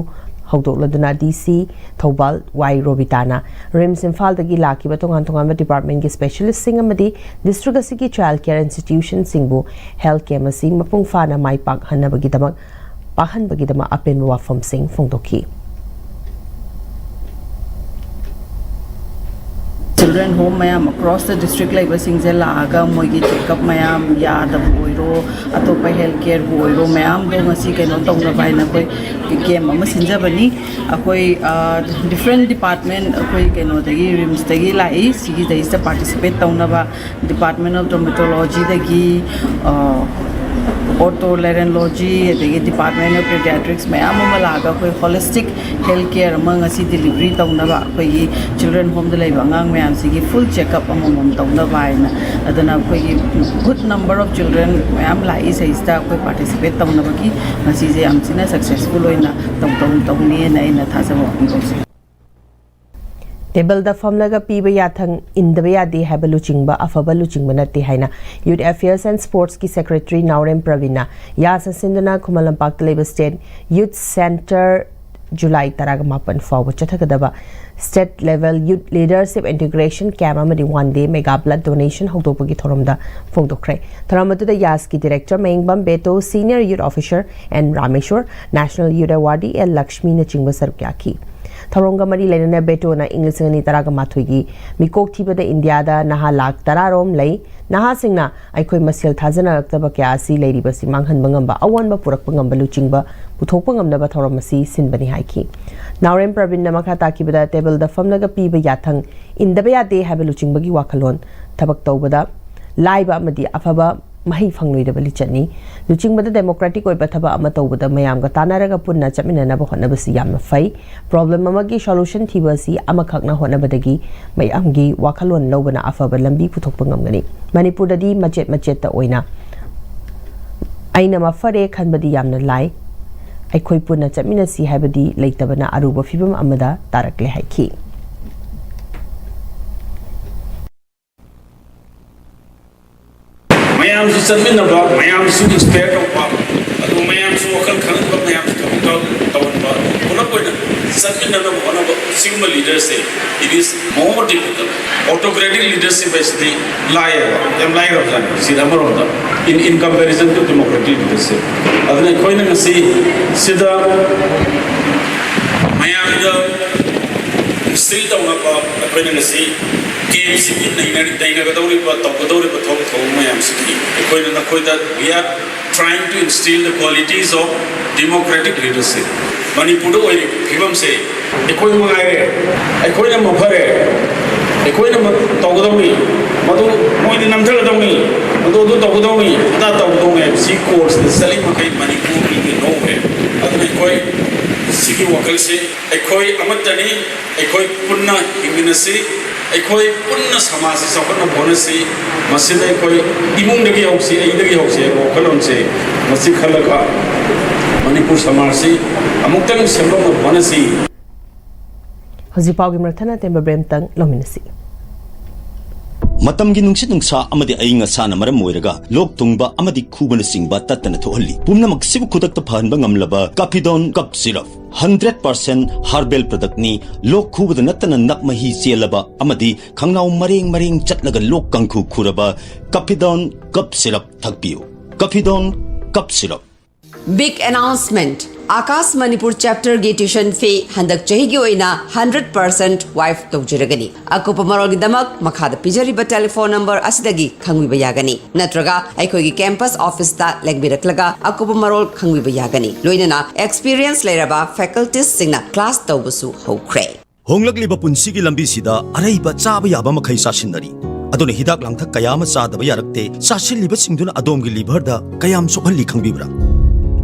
ꯍꯧꯗꯣꯛꯂꯗꯨꯅ ꯗꯤ ꯁꯤ ꯊꯧꯕꯥꯜ ꯋꯥꯏ ꯔꯣꯕꯤꯇꯥꯅ ꯔꯤꯝꯁ ꯏꯝꯐꯥꯜꯗꯒꯤ ꯂꯥꯛꯈꯤꯕ ꯇꯣꯉꯥꯟ ꯇꯣꯉꯥꯟꯕ ꯗꯤꯄꯥꯔꯠꯃꯦꯟꯒꯤ ꯁ꯭ꯄꯦꯁꯤꯌꯦꯂꯤꯁꯁꯤꯡ ꯑꯃꯗꯤ ꯗꯤꯁꯇ꯭ꯔꯤꯛ ꯑꯁꯤꯒꯤ ꯆꯥꯏꯜ ꯀꯦꯌꯔ ꯏꯟꯁꯇꯤꯇ꯭ꯌꯨꯁꯟꯁꯤꯡꯕꯨ ꯍꯦꯜꯊ ꯀꯦꯝ ꯑꯁꯤ ꯃꯄꯨꯡ ꯐꯥꯅ ꯃꯥꯏ ꯄꯥꯛꯍꯟꯅꯕꯒꯤꯗꯃꯛ ꯄꯥꯛꯍꯟꯕꯒꯤꯗꯃꯛ ꯑꯄꯦꯟꯕ ꯋꯥꯐꯝꯁꯤꯡ ꯐꯣꯡꯗꯣꯛꯈꯤ꯫ ꯆꯤꯜꯗ꯭ꯔꯦꯟ ꯍꯣꯝ ꯃꯌꯥꯝ ꯑꯦꯀ꯭ꯔꯣꯁ ꯗ ꯗꯤꯁꯇ꯭ꯔꯤꯛ ꯂꯩꯕꯁꯤꯡꯁꯦ ꯂꯥꯛꯑꯒ ꯃꯣꯏꯒꯤ ꯆꯦꯛꯀꯞ ꯃꯌꯥꯝ, ꯌꯥꯗꯕ ꯑꯣꯏꯔꯣ, ꯑꯇꯣꯞꯄ ꯍꯦꯜꯊ ꯀꯦꯌꯔꯕꯨ ꯑꯣꯏꯔꯣ, ꯃꯌꯥꯝꯗꯣ ꯉꯁꯤ ꯀꯩꯅꯣ ꯇꯧꯅꯕ ꯍꯥꯏꯅ ꯑꯩꯈꯣꯏ ꯀꯦꯝ ꯑꯃ ꯁꯤꯟꯖꯕꯅꯤ꯫ ꯑꯩꯈꯣꯏ ꯗꯤꯐ꯭ꯔꯦꯟ ꯗꯤꯄꯥꯔꯠꯃꯦꯟ, ꯑꯩꯈꯣꯏ ꯀꯩꯅꯣꯗꯒꯤ, ꯔꯤꯝꯁꯇꯒꯤ ꯂꯥꯛꯏ꯫ ꯁꯤꯒꯤꯗꯩꯁꯤꯗ ꯄꯥꯔꯇꯤꯁꯤꯄꯦꯠ ꯇꯧꯅꯕ ꯗꯤꯄꯥꯔꯠꯃꯦꯟ ꯑꯣꯐ ꯗꯔꯃꯦꯇꯣꯂꯣꯖꯤꯗꯒꯤ, ꯑꯣꯇꯣ ꯂꯦꯔꯦꯟꯂꯣꯖꯤ, ꯑꯗꯒꯤ ꯗꯤꯄꯥꯔꯠꯃꯦꯟ ꯑꯣꯐ ꯄꯦꯗꯤꯌꯥꯇ꯭ꯔꯤꯛꯁ ꯃꯌꯥꯝ ꯑꯃ ꯂꯥꯛꯑꯒ ꯑꯩꯈꯣꯏ ꯍꯣꯂꯤꯁꯇꯤꯛ ꯍꯦꯜꯊ ꯀꯦꯌꯔ ꯑꯃ ꯉꯁꯤ ꯗꯤꯂꯤꯚꯔꯤ ꯇꯧꯅꯕ ꯑꯩꯈꯣꯏꯒꯤ ꯆꯤꯜꯗ꯭ꯔꯦꯟ ꯍꯣꯝꯗ ꯂꯩꯕ ꯑꯉꯥꯡ ꯃꯌꯥꯝꯁꯤꯒꯤ ꯐꯨꯜ ꯆꯦꯛꯑꯞ ꯑꯃꯃꯝ ꯇꯧꯅꯕ ꯍꯥꯏꯅ꯫ ꯑꯗꯨꯅ ꯑꯩꯈꯣꯏꯒꯤ ꯒꯨꯗ ꯅꯝꯕꯔ ꯑꯣꯐ ꯆꯤꯜꯗ꯭ꯔꯦꯟ ꯃꯌꯥꯝ ꯂꯥꯛꯏ ꯁꯤꯗꯩꯁꯤꯗ ꯑꯩꯈꯣꯏ ꯄꯥꯔꯇꯤꯁꯤꯄꯦꯠ ꯇꯧꯅꯕꯒꯤ ꯉꯁꯤꯁꯦ ꯌꯥꯝ ꯊꯤꯅ ꯁꯛꯁꯦꯁꯐꯨꯜ ꯑꯣꯏꯅ ꯇꯧ-, ꯇꯧ-, ꯇꯧꯅꯤꯅ ꯑꯩꯅ ꯊꯥꯖꯕ ꯋꯥꯐꯝ ꯇꯧꯖꯩ꯫ ꯇꯦꯕꯜꯗ ꯐꯝꯂꯒ ꯄꯤꯕ ꯌꯥꯊꯪ ꯏꯟꯗꯕ ꯌꯥꯗꯦ ꯍꯥꯏꯕ ꯂꯨꯆꯤꯡꯕ ꯑꯐꯕ ꯂꯨꯆꯤꯡꯕ ꯅꯠꯇꯦ ꯍꯥꯏꯅ ꯌꯨꯠ ꯑꯦꯐꯤꯌꯔꯁ ꯑꯦꯟ ꯁ꯭ꯄꯣꯔꯠꯁꯀꯤ ꯁꯦꯀ꯭ꯔꯦꯇꯔꯤ ꯅꯥꯎꯔꯦꯝ ꯄ꯭ꯔꯕꯤꯟꯅ ꯌꯥꯁꯅ ꯁꯤꯟꯗꯨꯅ ꯈꯨꯃꯟ ꯂꯝꯄꯥꯛꯇ ꯂꯩꯕ ꯁ꯭ꯇꯦꯠ ꯌꯨꯠ ꯁꯦꯟꯇꯔ ꯖꯨꯂꯥꯏ ꯇꯔꯥꯃꯥꯄꯟ ꯐꯥꯎꯕ ꯆꯠꯊꯒꯗꯕ state level youth leadership integration camp ꯑꯃꯗꯤ one day mega blood donation ꯍꯧꯗꯣꯛꯄꯒꯤ ꯊꯧꯔꯝꯗ ꯐꯣꯡꯗꯣꯛꯈ꯭ꯔꯦ꯫ ꯊꯧꯔꯝ ꯑꯗꯨꯗ ꯌꯥꯁꯀꯤ director Mayengbam Beto, senior youth officer N Rameshwor, national youth awardee L ꯂꯛꯁꯃꯤꯅꯆꯤꯡꯕ ꯁꯔꯨꯛ ꯌꯥꯈꯤ꯫ ꯊꯧꯔꯝꯒ ꯃꯔꯤ ꯂꯩꯅꯅ ꯕꯦꯇꯣꯅ ꯏꯪ ꯂꯤꯁꯤꯡ ꯑꯅꯤ ꯇꯔꯥꯒ ꯃꯥꯊꯣꯏꯒꯤ ꯃꯤꯀꯣꯛ ꯊꯤꯕꯗ ꯏꯟꯗꯤꯌꯥꯗ ꯅꯍꯥ ꯂꯥꯈ ꯇꯔꯥ ꯔꯣꯝ ꯂꯩ꯫ ꯅꯍꯥꯁꯤꯡꯅ ꯑꯩꯈꯣꯏ ꯃꯁꯦꯜ ꯊꯥꯖꯅꯔꯛꯇꯕ ꯀꯌꯥ ꯑꯁꯤ ꯂꯩꯔꯤꯕꯁꯤ ꯃꯥꯡꯍꯟꯕ ꯉꯝꯕ, ꯑꯑꯣꯟꯕ ꯄꯨꯔꯛꯄ ꯉꯝꯕ ꯂꯨꯆꯤꯡꯕ ꯄꯨꯊꯣꯛꯄ ꯉꯝꯅꯕ ꯊꯧꯔꯝ ꯑꯁꯤ ꯁꯤꯟꯕꯅꯤ ꯍꯥꯏꯈꯤ꯫ ꯅꯥꯎꯔꯦꯝ ꯄ꯭ꯔꯕꯤꯟꯅ ꯃꯈꯥ ꯇꯥꯈꯤꯕꯗ ꯇꯦꯕꯜꯗ ꯐꯝꯂꯒ ꯄꯤꯕ ꯌꯥꯊꯪ ꯏꯟꯗꯕ ꯌꯥꯗꯦ ꯍꯥꯏꯕ ꯂꯨꯆꯤꯡꯕꯒꯤ ꯋꯥꯈꯜꯂꯣꯟ ꯊꯕꯛ ꯇꯧꯕꯗ ꯂꯥꯏꯕ ꯑꯃꯗꯤ ꯑꯐꯕ ꯃꯍꯩ ꯐꯪꯂꯣꯏꯗꯕ ꯂꯤꯆꯠꯅꯤ꯫ ꯂꯨꯆꯤꯡꯕꯗ ꯗꯦꯃꯣꯀ꯭ꯔꯦꯇꯤꯛ ꯑꯣꯏꯕ ꯊꯕꯛ ꯑꯃ ꯇꯧꯕꯗ ꯃꯌꯥꯝꯒ ꯇꯥꯟꯅꯔꯒ ꯄꯨꯟꯅ ꯆꯠꯃꯤꯟꯅꯅꯕ ꯍꯣꯠꯅꯕꯁꯤ ꯌꯥꯝꯅ ꯐꯩ꯫ ꯄ꯭ꯔꯣꯕ꯭ꯂꯦꯝ ꯑꯃꯒꯤ ꯁꯣꯂꯨꯁꯟ ꯊꯤꯕ ꯑꯁꯤ ꯑꯃꯈꯛꯅ ꯍꯣꯠꯅꯕꯗꯒꯤ ꯃꯌꯥꯝꯒꯤ ꯋꯥꯈꯜꯂꯣꯟ ꯂꯧꯕꯅ ꯑꯐꯕ ꯂꯝꯕꯤ ꯄꯨꯊꯣꯛꯄ ꯉꯝꯒꯅꯤ꯫ ꯃꯅꯤꯄꯨꯔꯗꯗꯤ ꯃꯆꯦꯠ ꯃꯆꯦꯠꯇ ꯑꯣꯏꯅ ꯑꯩꯅ ꯃꯐꯔꯦ ꯈꯟꯕꯗꯤ ꯌꯥꯝꯅ ꯂꯥꯏ꯫ ꯑꯩꯈꯣꯏ ꯄꯨꯟꯅ ꯆꯠꯃꯤꯟꯅꯁꯤ ꯍꯥꯏꯕꯗꯤ ꯂꯩꯇꯕꯅ ꯑꯔꯨꯕ ꯐꯤꯚꯝ ꯑꯃꯗ ꯇꯥꯔꯛꯂꯦ ꯍꯥꯏꯈꯤ꯫ ꯃꯌꯥꯝꯁꯨ ꯆꯠꯃꯤꯟꯅꯕ, ꯃꯌꯥꯝꯁꯨ ꯏꯟꯁꯄꯌꯔ ꯇꯧꯕ, ꯑꯗꯨꯒ ꯃꯌꯥꯝꯁꯨ ꯋꯥꯈꯜ ꯈꯪꯍꯟꯕ, ꯃꯌꯥꯝꯁꯨ ꯊꯕꯛ ꯇꯧ-, ꯇꯧꯍꯟꯕ, ꯄꯨꯂꯞ ꯑꯣꯏꯅ ꯆꯠꯃꯤꯟꯅꯅꯕ ꯍꯣꯠꯅꯕ, ꯁꯤꯒꯨꯝꯕ ꯂꯤꯗꯔꯁꯦ, it is more difficult. Autocratic leadership ꯍꯥꯏꯁꯤꯗꯤ ꯂꯥꯏꯌꯦꯕ, ꯌꯥꯝ ꯂꯥꯏꯈ꯭ꯔꯕꯖꯥꯠꯅꯤ ꯁꯤꯗ ꯑꯃꯔꯣꯝꯗ, in, in comparison to democratic leadership. ꯑꯗꯨꯅ ꯑꯩꯈꯣꯏꯅ ꯉꯁꯤ ꯁꯤꯗ ꯃꯌꯥꯝꯗ ꯏꯟꯁꯇꯤꯜ ꯇꯧꯅꯕ, ꯑꯩꯈꯣꯏꯅ ꯉꯁꯤ ꯀꯦ ꯑꯦꯝ ꯁꯤꯒꯤ ꯅꯩꯅ-, ꯅꯩꯅꯒꯗꯧꯔꯤꯕ, ꯇꯧꯒꯗꯧꯔꯤꯕ ꯊꯕꯛ ꯊꯧꯔꯝ ꯃꯌꯥꯝꯁꯤꯗꯤ ꯑꯩꯈꯣꯏꯅ ꯅꯈꯣꯏꯗ, we are trying to instill the qualities of democratic leadership. ꯃꯅꯤꯄꯨꯔꯗ ꯑꯣꯏꯔꯤꯕ ꯐꯤꯕꯝꯁꯦ ꯑꯩꯈꯣꯏ ꯃꯉꯥꯏꯔꯦ, ꯑꯩꯈꯣꯏꯅ ꯃꯐꯔꯦ, ꯑꯩꯈꯣꯏꯅ ꯃ-, ꯇꯧꯒꯗꯧꯅꯤ, ꯃꯗꯨ ꯃꯣꯏꯗꯤ ꯅꯝꯊꯒꯗꯧꯅꯤ, ꯃꯗꯨ ꯑꯗꯨ ꯇꯧꯒꯗꯧꯅꯤ, ꯑꯗꯥ ꯇꯧꯒꯗꯧꯅꯤ ꯍꯥꯏꯕ ꯁꯤ ꯀꯣꯔꯁꯇ ꯆꯠꯂꯤ ꯃꯈꯩ ꯃꯅꯤꯄꯨꯔꯒꯤ ꯅꯣꯋꯦ꯫ ꯑꯗꯨꯅ ꯑꯩꯈꯣꯏ ꯁꯤꯒꯤ ꯋꯥꯈꯜꯁꯤ ꯑꯩꯈꯣꯏ ꯑꯃꯠꯇꯅꯤ, ꯑꯩꯈꯣꯏ ꯄꯨꯟꯅ ꯍꯤꯡꯃꯤꯟꯅꯁꯤ, ꯑꯩꯈꯣꯏ ꯄꯨꯟꯅ ꯁꯃꯥꯖꯁꯤ ꯆꯥꯎꯈꯠꯅꯕ ꯍꯣꯠꯅꯁꯤ꯫ ꯃꯁꯤꯗ ꯑꯩꯈꯣꯏ ꯏꯃꯨꯡꯗꯒꯤ ꯍꯧꯁꯤ, ꯑꯩꯗꯒꯤ ꯍꯧꯁꯤ ꯍꯥꯏꯕ ꯋꯥꯈꯜꯂꯣꯟꯁꯦ ꯃꯁꯤ ꯈꯜꯂꯒ ꯃꯅꯤꯄꯨꯔ ꯁꯃꯥꯖꯁꯤ ꯑꯃꯨꯛꯇꯪ ꯁꯦꯝꯗꯣꯛꯅꯕ ꯍꯣꯠꯅꯁꯤ꯫ ꯍꯧꯖꯤꯛ ꯄꯥꯎꯒꯤ ꯃꯔꯛ ꯊꯠꯅ ꯑꯇꯦꯟꯕ ꯕ꯭ꯔꯦꯛ ꯑꯃꯇꯪ ꯂꯧꯃꯤꯟꯅꯁꯤ꯫ ꯃꯇꯝꯒꯤ ꯅꯨꯡꯁꯤꯠ ꯅꯨꯡꯁꯥ ꯑꯃꯗꯤ ꯑꯏꯪ ꯑꯁꯥꯅ ꯃꯔꯝ ꯑꯣꯏꯔꯒ ꯂꯣꯛ ꯊꯨꯡꯕ ꯑꯃꯗꯤ ꯈꯨꯕꯅꯆꯤꯡꯕ ꯇꯠꯇꯅ ꯊꯣꯛꯍꯜꯂꯤ꯫ ꯄꯨꯝꯅꯃꯛꯁꯤꯕꯨ ꯈꯨꯗꯛꯇ ꯐꯍꯟꯕ ꯉꯝꯂꯕ Kafidon cough syrup. Hundred percent herbal ꯄ꯭ꯔꯗꯛꯅꯤ꯫ ꯂꯣꯛ ꯈꯨꯕꯗ ꯅꯠꯇꯅ ꯅꯞ ꯃꯍꯤ ꯆꯦꯜꯂꯕ ꯑꯃꯗꯤ ꯈꯪꯅꯥꯎ ꯃꯔꯦꯡ ꯃꯔꯦꯡ ꯆꯠꯂꯒ ꯂꯣꯛ ꯀꯥꯡꯈꯨ ꯈꯨꯔꯕ ꯀꯥꯐꯤꯗꯣꯟ ꯀꯞ ꯁꯤꯔꯞ ꯊꯛꯄꯤꯌꯨ꯫ Kafidon cough syrup. Big announcement! Aakash Manipur ꯆꯦꯞꯇꯔꯒꯤ ꯇ꯭ꯌꯨꯁꯟ ꯐꯤ ꯍꯟꯗꯛ ꯆꯍꯤꯒꯤ ꯑꯣꯏꯅ ꯍꯟꯗ꯭ꯔꯦꯠ ꯄꯥꯔꯁꯦꯟ ꯋꯥꯏꯞ ꯇꯧꯖꯔꯒꯅꯤ꯫ ꯑꯀꯨꯞꯄ ꯃꯔꯣꯜꯒꯤꯗꯃꯛ ꯃꯈꯥꯗ ꯄꯤꯖꯔꯤꯕ ꯇꯦꯂꯤꯐꯣꯟ ꯅꯝꯕꯔ ꯑꯁꯤꯗꯒꯤ ꯈꯪꯕꯤꯕ ꯌꯥꯒꯅꯤ, ꯅꯠꯇ꯭ꯔꯒ ꯑꯩꯈꯣꯏꯒꯤ ꯀꯦꯝꯄꯁ ꯑꯣꯐꯤꯁꯇ ꯂꯦꯡꯕꯤꯔꯛꯂꯒ ꯑꯀꯨꯞꯄ ꯃꯔꯣꯜ ꯈꯪꯕꯤꯕ ꯌꯥꯒꯅꯤ꯫ ꯂꯣꯏꯅꯅ ꯑꯦꯛꯁꯄꯤꯔꯤꯌꯦꯟꯁ ꯂꯩꯔꯕ ꯐꯦꯀꯜꯇꯤꯁꯁꯤꯡꯅ ꯀ꯭ꯂꯥꯁ ꯇꯧꯕꯁꯨ ꯍꯧꯈ꯭ꯔꯦ꯫ ꯍꯣꯡꯂꯛꯂꯤꯕ ꯄꯨꯟꯁꯤꯒꯤ ꯂꯝꯕꯤꯁꯤꯗ ꯑꯔꯩꯕ ꯆꯥꯕ ꯌꯥꯕ ꯃꯈꯩ ꯆꯥꯁꯤꯟꯅꯔꯤ꯫ ꯑꯗꯨꯅ ꯍꯤꯗꯥꯛ ꯂꯥꯡꯊꯛ ꯀꯌꯥ ꯑꯃ ꯆꯥꯗꯕ ꯌꯥꯔꯛꯇꯦ꯫ ꯆꯥꯁꯤꯜꯂꯤꯕꯁꯤꯡꯗꯨꯅ ꯑꯗꯣꯝꯒꯤ ꯂꯤꯚꯔꯗ ꯀꯌꯥꯝ ꯁꯣꯛꯍꯜꯂꯤ ꯈꯪꯕꯤꯕ꯭ꯔꯥ?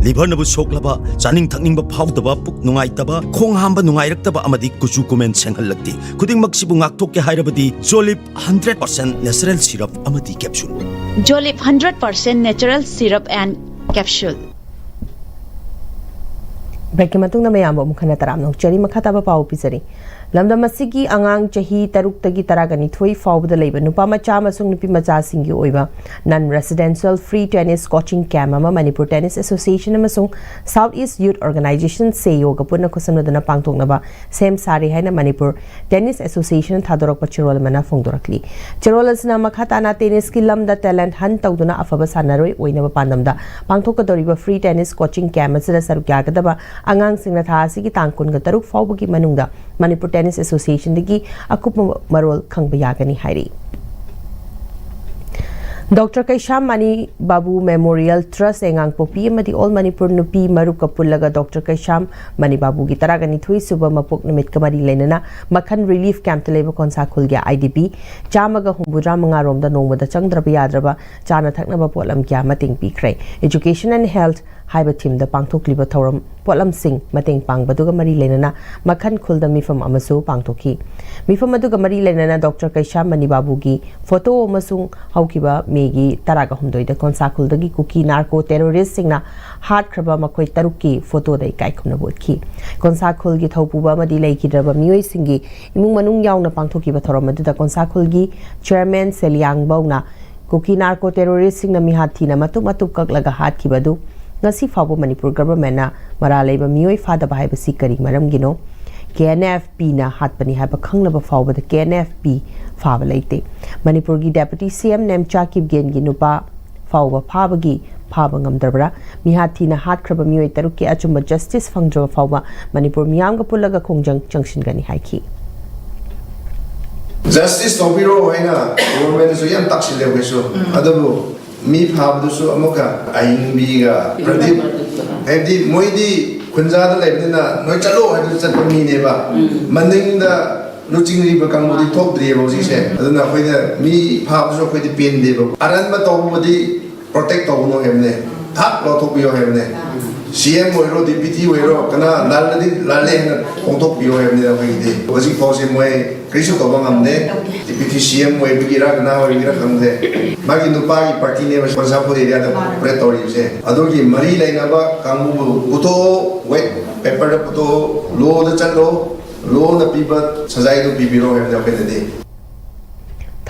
ꯂꯤꯚꯔꯅꯕꯨ ꯁꯣꯛꯂꯕ, ꯆꯥꯅꯤꯡ ꯊꯛꯅꯤꯡꯕ ꯐꯥꯎꯗꯕ, ꯄꯨꯛ ꯅꯨꯡꯉꯥꯏꯇꯕ, ꯈꯣꯡ ꯍꯥꯝꯕ ꯅꯨꯡꯉꯥꯏꯔꯛꯇꯕ ꯑꯃꯗꯤ ꯀꯨꯆꯨ ꯀꯨꯃꯦꯟ ꯁꯦꯡꯍꯜꯂꯛꯇꯦ꯫ ꯈꯨꯗꯤꯡꯃꯛꯁꯤꯕꯨ ꯉꯥꯛꯊꯣꯛꯀꯦ ꯍꯥꯏꯔꯕꯗꯤ ꯖꯣꯂꯤꯞ ꯍꯟꯗ꯭ꯔꯦꯠ ꯄꯥꯔꯁꯦꯟ ꯅꯦꯆꯔꯦꯜ ꯁꯤꯔꯞ ꯑꯃꯗꯤ capsule. Jolip hundred percent natural syrup and Capsule. ꯕ꯭ꯔꯦꯛꯀꯤ ꯃꯇꯨꯡꯗ ꯃꯌꯥꯝꯕꯨ ꯑꯃꯨꯛ ꯍꯟꯅ ꯇꯔꯥꯝꯅ ꯑꯣꯛꯆꯔꯤ꯫ ꯃꯈꯥ ꯇꯥꯕ ꯄꯥꯎ ꯄꯤꯖꯔꯤ꯫ ꯂꯝꯗꯝ ꯑꯁꯤꯒꯤ ꯑꯉꯥꯡ ꯆꯍꯤ ꯇꯔꯨꯛꯇꯒꯤ ꯇꯔꯥꯒ ꯅꯤꯊꯣꯏ ꯐꯥꯎꯕꯗ ꯂꯩꯕ ꯅꯨꯄꯥ ꯃꯆꯥ ꯑꯃꯁꯨꯡ ꯅꯨꯄꯤ ꯃꯆꯥꯁꯤꯡꯒꯤ ꯑꯣꯏꯕ non residential free tennis coaching camp ꯑꯃ ꯃꯅꯤꯄꯨꯔ Tennis Association ꯑꯃꯁꯨꯡ South East Youth Organization, ꯁꯦꯌꯣꯒ ꯄꯨꯟꯅ ꯈꯨꯠꯁꯝꯅꯗꯨꯅ ꯄꯥꯡꯊꯣꯛꯅꯕ ꯁꯦꯝ ꯁꯥꯔꯤ ꯍꯥꯏꯅ ꯃꯅꯤꯄꯨꯔ Tennis Association ꯊꯥꯗꯣꯔꯛꯄ ꯆꯦꯔꯣꯜ ꯑꯃꯅ ꯐꯣꯡꯗꯣꯔꯛꯂꯤ꯫ ꯆꯦꯔꯣꯜ ꯑꯁꯤꯅ ꯃꯈꯥ ꯇꯥꯅ ꯇꯦꯅꯤꯁꯀꯤ ꯂꯝꯗ talent hunt ꯇꯧꯗꯨꯅ ꯑꯐꯕ ꯁꯥꯟꯅꯔꯣꯏ ꯑꯣꯏꯅꯕ ꯄꯥꯟꯗꯝꯗ ꯄꯥꯡꯊꯣꯛꯀꯗꯧꯔꯤꯕ free tennis coaching camp ꯑꯁꯤꯗ ꯁꯔꯨꯛ ꯌꯥꯒꯗꯕ ꯑꯉꯥꯡꯁꯤꯡꯅ ꯊꯥ ꯑꯁꯤꯒꯤ ꯇꯥꯡ ꯀꯨꯟꯒ ꯇꯔꯨꯛ ꯐꯥꯎꯕꯒꯤ ꯃꯅꯨꯡꯗ ꯃꯅꯤꯄꯨꯔ Tennis Associationꯗꯒꯤ ꯑꯀꯨꯞꯄ ꯃꯔꯣꯜ ꯈꯪꯕ ꯌꯥꯒꯅꯤ ꯍꯥꯏꯔꯤ꯫ ꯗꯣꯛꯇꯔ ꯀꯩꯁꯥꯝ ꯃꯅꯤ ꯕꯥꯕꯨ Memorial Trust, ꯌꯥꯏꯉꯪꯄꯣꯛꯄꯤ ꯑꯃꯗꯤ All Manipur ꯅꯨꯄꯤ ꯃꯔꯨꯞꯀ ꯄꯨꯜꯂꯒ ꯗꯣꯛꯇꯔ ꯀꯩꯁꯥꯝ ꯃꯅꯤ ꯕꯥꯕꯨꯒꯤ ꯇꯔꯥꯒ ꯅꯤꯊꯣꯏ ꯁꯨꯕ ꯃꯄꯣꯛ ꯅꯨꯃꯤꯠꯀ ꯃꯔꯤ ꯂꯩꯅꯅ ꯃꯈꯟ relief campꯇ ꯂꯩꯕ ꯀꯣꯟꯁꯥ ꯈꯨꯜꯒꯤ IDP ꯆꯥꯝꯃꯒ ꯍꯨꯝꯐꯨꯇꯔꯥ ꯃꯉꯥ ꯔꯣꯝꯗ ꯅꯣꯡꯃꯗ ꯆꯪꯗ꯭ꯔꯕ ꯌꯥꯗ꯭ꯔꯕ ꯆꯥꯅ ꯊꯛꯅꯕ ꯄꯣꯠꯂꯝ ꯀꯌꯥ ꯃꯇꯦꯡ ꯄꯤꯈ꯭ꯔꯦ꯫ Education and Health ꯍꯥꯏꯕ themeꯗ ꯄꯥꯡꯊꯣꯛꯂꯤꯕ ꯊꯧꯔꯝ ꯄꯣꯠꯂꯝꯁꯤꯡ ꯃꯇꯦꯡ ꯄꯥꯡꯕꯗꯨꯒ ꯃꯔꯤ ꯂꯩꯅꯅ ꯃꯈꯟ ꯈꯨꯜꯗ ꯃꯤꯐꯝ ꯑꯃꯁꯨ ꯄꯥꯡꯊꯣꯛꯈꯤ꯫ ꯃꯤꯐꯝ ꯑꯗꯨꯒ ꯃꯔꯤ ꯂꯩꯅꯅ ꯗꯣꯛꯇꯔ ꯀꯩꯁꯥꯝ ꯃꯅꯤ ꯕꯥꯕꯨꯒꯤ ꯐꯣꯇꯣ ꯑꯃꯁꯨꯡ ꯍꯧꯈꯤꯕ ꯃꯦꯒꯤ ꯇꯔꯥꯒ ꯍꯨꯝꯗꯣꯏꯗ ꯀꯣꯟꯁꯥ ꯈꯨꯜꯗꯒꯤ ꯀꯨꯀꯤ narco terroristꯁꯤꯡꯅ ꯍꯥꯠꯈ꯭ꯔꯕ ꯃꯈꯣꯏ ꯇꯔꯨꯛꯀꯤ ꯐꯣꯇꯣꯗ ꯏꯀꯥꯏ ꯈꯨꯝꯅꯕ ꯎꯠꯈꯤ꯫ ꯀꯣꯟꯁꯥ ꯈꯨꯜꯒꯤ ꯊꯧꯄꯨꯕ ꯑꯃꯗꯤ ꯂꯩꯈꯤꯗ꯭ꯔꯕ ꯃꯤꯑꯣꯏꯁꯤꯡꯒꯤ ꯏꯃꯨꯡ ꯃꯅꯨꯡ ꯌꯥꯎꯅ ꯄꯥꯡꯊꯣꯛꯈꯤꯕ ꯊꯧꯔꯝ ꯑꯗꯨꯗ ꯀꯣꯟꯁꯥ ꯈꯨꯜꯒꯤ chairman ꯁꯦꯂꯤꯌꯥꯡꯕꯧꯅ ꯀꯨꯀꯤ narco terroristꯁꯤꯡꯅ ꯃꯤꯍꯥꯠ ꯊꯤꯅ ꯃꯇꯨꯞ ꯃꯇꯨꯞ ꯀꯛꯂꯒ ꯍꯥꯠꯈꯤꯕ ꯑꯗꯨ ꯉꯁꯤ ꯐꯥꯎꯕ ꯃꯅꯤꯄꯨꯔ governmentꯅ ꯃꯔꯥꯜ ꯂꯩꯕ ꯃꯤꯑꯣꯏ ꯐꯥꯗꯕ ꯍꯥꯏꯕꯁꯤ ꯀꯔꯤ ꯃꯔꯝꯒꯤꯅꯣ? KNFPꯅ ꯍꯥꯠꯄꯅꯤ ꯍꯥꯏꯕ ꯈꯪꯂꯕ ꯐꯥꯎꯕꯗ KNFP ꯐꯥꯕ ꯂꯩꯇꯦ꯫ ꯃꯅꯤꯄꯨꯔꯒꯤ Deputy CM ꯅꯦꯝꯆꯥ ꯀꯤꯞꯒꯦꯟꯒꯤ ꯅꯨꯄꯥ ꯐꯥꯎꯕ ꯐꯥꯕꯒꯤ ꯐꯥꯕ ꯉꯝꯗ꯭ꯔꯕ꯭ꯔꯥ? ꯃꯤꯍꯥꯠ ꯊꯤꯅ ꯍꯥꯠꯈ꯭ꯔꯕ ꯃꯤꯑꯣꯏ ꯇꯔꯨꯛꯀꯤ ꯑꯆꯨꯝꯕ justice ꯐꯪꯗ꯭ꯔꯕ ꯐꯥꯎꯕ ꯃꯅꯤꯄꯨꯔ ꯃꯤꯌꯥꯝꯒ ꯄꯨꯜꯂꯒ ꯈꯣꯡꯖꯪ ꯆꯪꯁꯤꯟꯒꯅꯤ ꯍꯥꯏꯈꯤ꯫ Justice ꯇꯧꯕꯤꯔꯣ ꯍꯥꯏꯅ governmentꯅꯁꯨ ꯌꯥꯝ ꯇꯛꯁꯤꯜꯂꯦ ꯑꯩꯈꯣꯏꯁꯨ꯫ ꯑꯗꯨꯕꯨ ꯃꯤ ꯐꯥꯕꯗꯨꯁꯨ ꯑꯃꯨꯛꯀ ꯑꯍꯤꯡꯕꯤꯒ ꯄ꯭ꯔꯗꯤꯞ, ꯍꯥꯏꯕꯗꯤ ꯃꯣꯏꯗꯤ ꯈꯨꯟꯖꯥꯗ ꯂꯩꯕꯅꯤꯅ ꯅꯣꯏ ꯆꯠꯂꯣ ꯍꯥꯏꯕꯗꯨ ꯆꯠꯄ ꯃꯤꯅꯦꯕ꯫ ꯃꯅꯤꯡꯗ ꯂꯨꯆꯤꯡꯂꯤꯕ ꯀꯥꯡꯕꯨꯗꯤ ꯊꯣꯛꯇ꯭ꯔꯤꯑꯕ ꯍꯧꯖꯤꯛꯁꯦ꯫ ꯑꯗꯨꯅ ꯑꯩꯈꯣꯏꯅ ꯃꯤ ꯐꯥꯕꯁꯨ ꯑꯩꯈꯣꯏꯗꯤ ꯄꯦꯟꯗꯦꯕ꯫ ꯑꯔꯟꯕ ꯇꯧꯕꯕꯨꯗꯤ protect ꯇꯧꯒꯅꯨ ꯍꯥꯏꯕꯅꯦ, ꯊꯥꯛ ꯂꯧꯊꯣꯛꯄꯤꯌꯣ ꯍꯥꯏꯕꯅꯦ꯫ ꯁꯤ ꯑꯦꯝ ꯑꯣꯏꯔꯣ, ꯗꯤꯄ꯭ꯌꯨꯇꯤ ꯑꯣꯏꯔꯣ, ꯀꯅꯥ ꯂꯥꯜꯂꯗꯤ ꯂꯥꯜꯂꯦ ꯍꯥꯏꯅ ꯐꯣꯡꯗꯣꯛꯄꯤꯌꯣ ꯍꯥꯏꯕꯅꯤꯗ꯫ ꯑꯩꯈꯣꯏꯒꯤꯗꯤ ꯍꯧꯖꯤꯛ ꯐꯥꯎꯁꯦ ꯃꯣꯏ ꯀꯔꯤꯁꯨ ꯇꯧꯕ ꯉꯝꯗꯦ꯫ ꯗꯤꯄ꯭ꯌꯨꯇꯤ ꯁꯤ ꯑꯦꯝ ꯑꯣꯏꯕꯒꯤꯔ ꯀꯅꯥ ꯑꯣꯏꯕꯒꯤꯔ ꯈꯪꯗꯦ꯫ ꯃꯥꯒꯤ ꯅꯨꯄꯥꯒꯤ ꯄꯥꯔꯇꯤꯅꯦꯕ ꯕꯟꯁꯥꯄꯨꯔ ꯑꯦꯔꯤꯌꯥꯗ ꯑꯣꯄꯔꯦꯠ ꯇꯧꯔꯤꯕꯁꯦ꯫ ꯑꯗꯨꯒꯤ ꯃꯔꯤ ꯂꯩꯅꯕ ꯀꯥꯡꯕꯨꯕꯨ ꯄꯨꯊꯣꯛꯑꯣ, ꯋꯦꯠ ꯄꯦꯄꯔꯗ ꯄꯨꯊꯣꯛꯑꯣ, ꯂꯣꯗ ꯆꯠꯂꯣ, ꯂꯣꯅ ꯄꯤꯕ ꯁꯖꯥꯏꯗꯨ ꯄꯤꯕꯤꯔꯣ ꯍꯥꯏꯕꯅꯤ ꯑꯩꯈꯣꯏꯅꯗꯤ꯫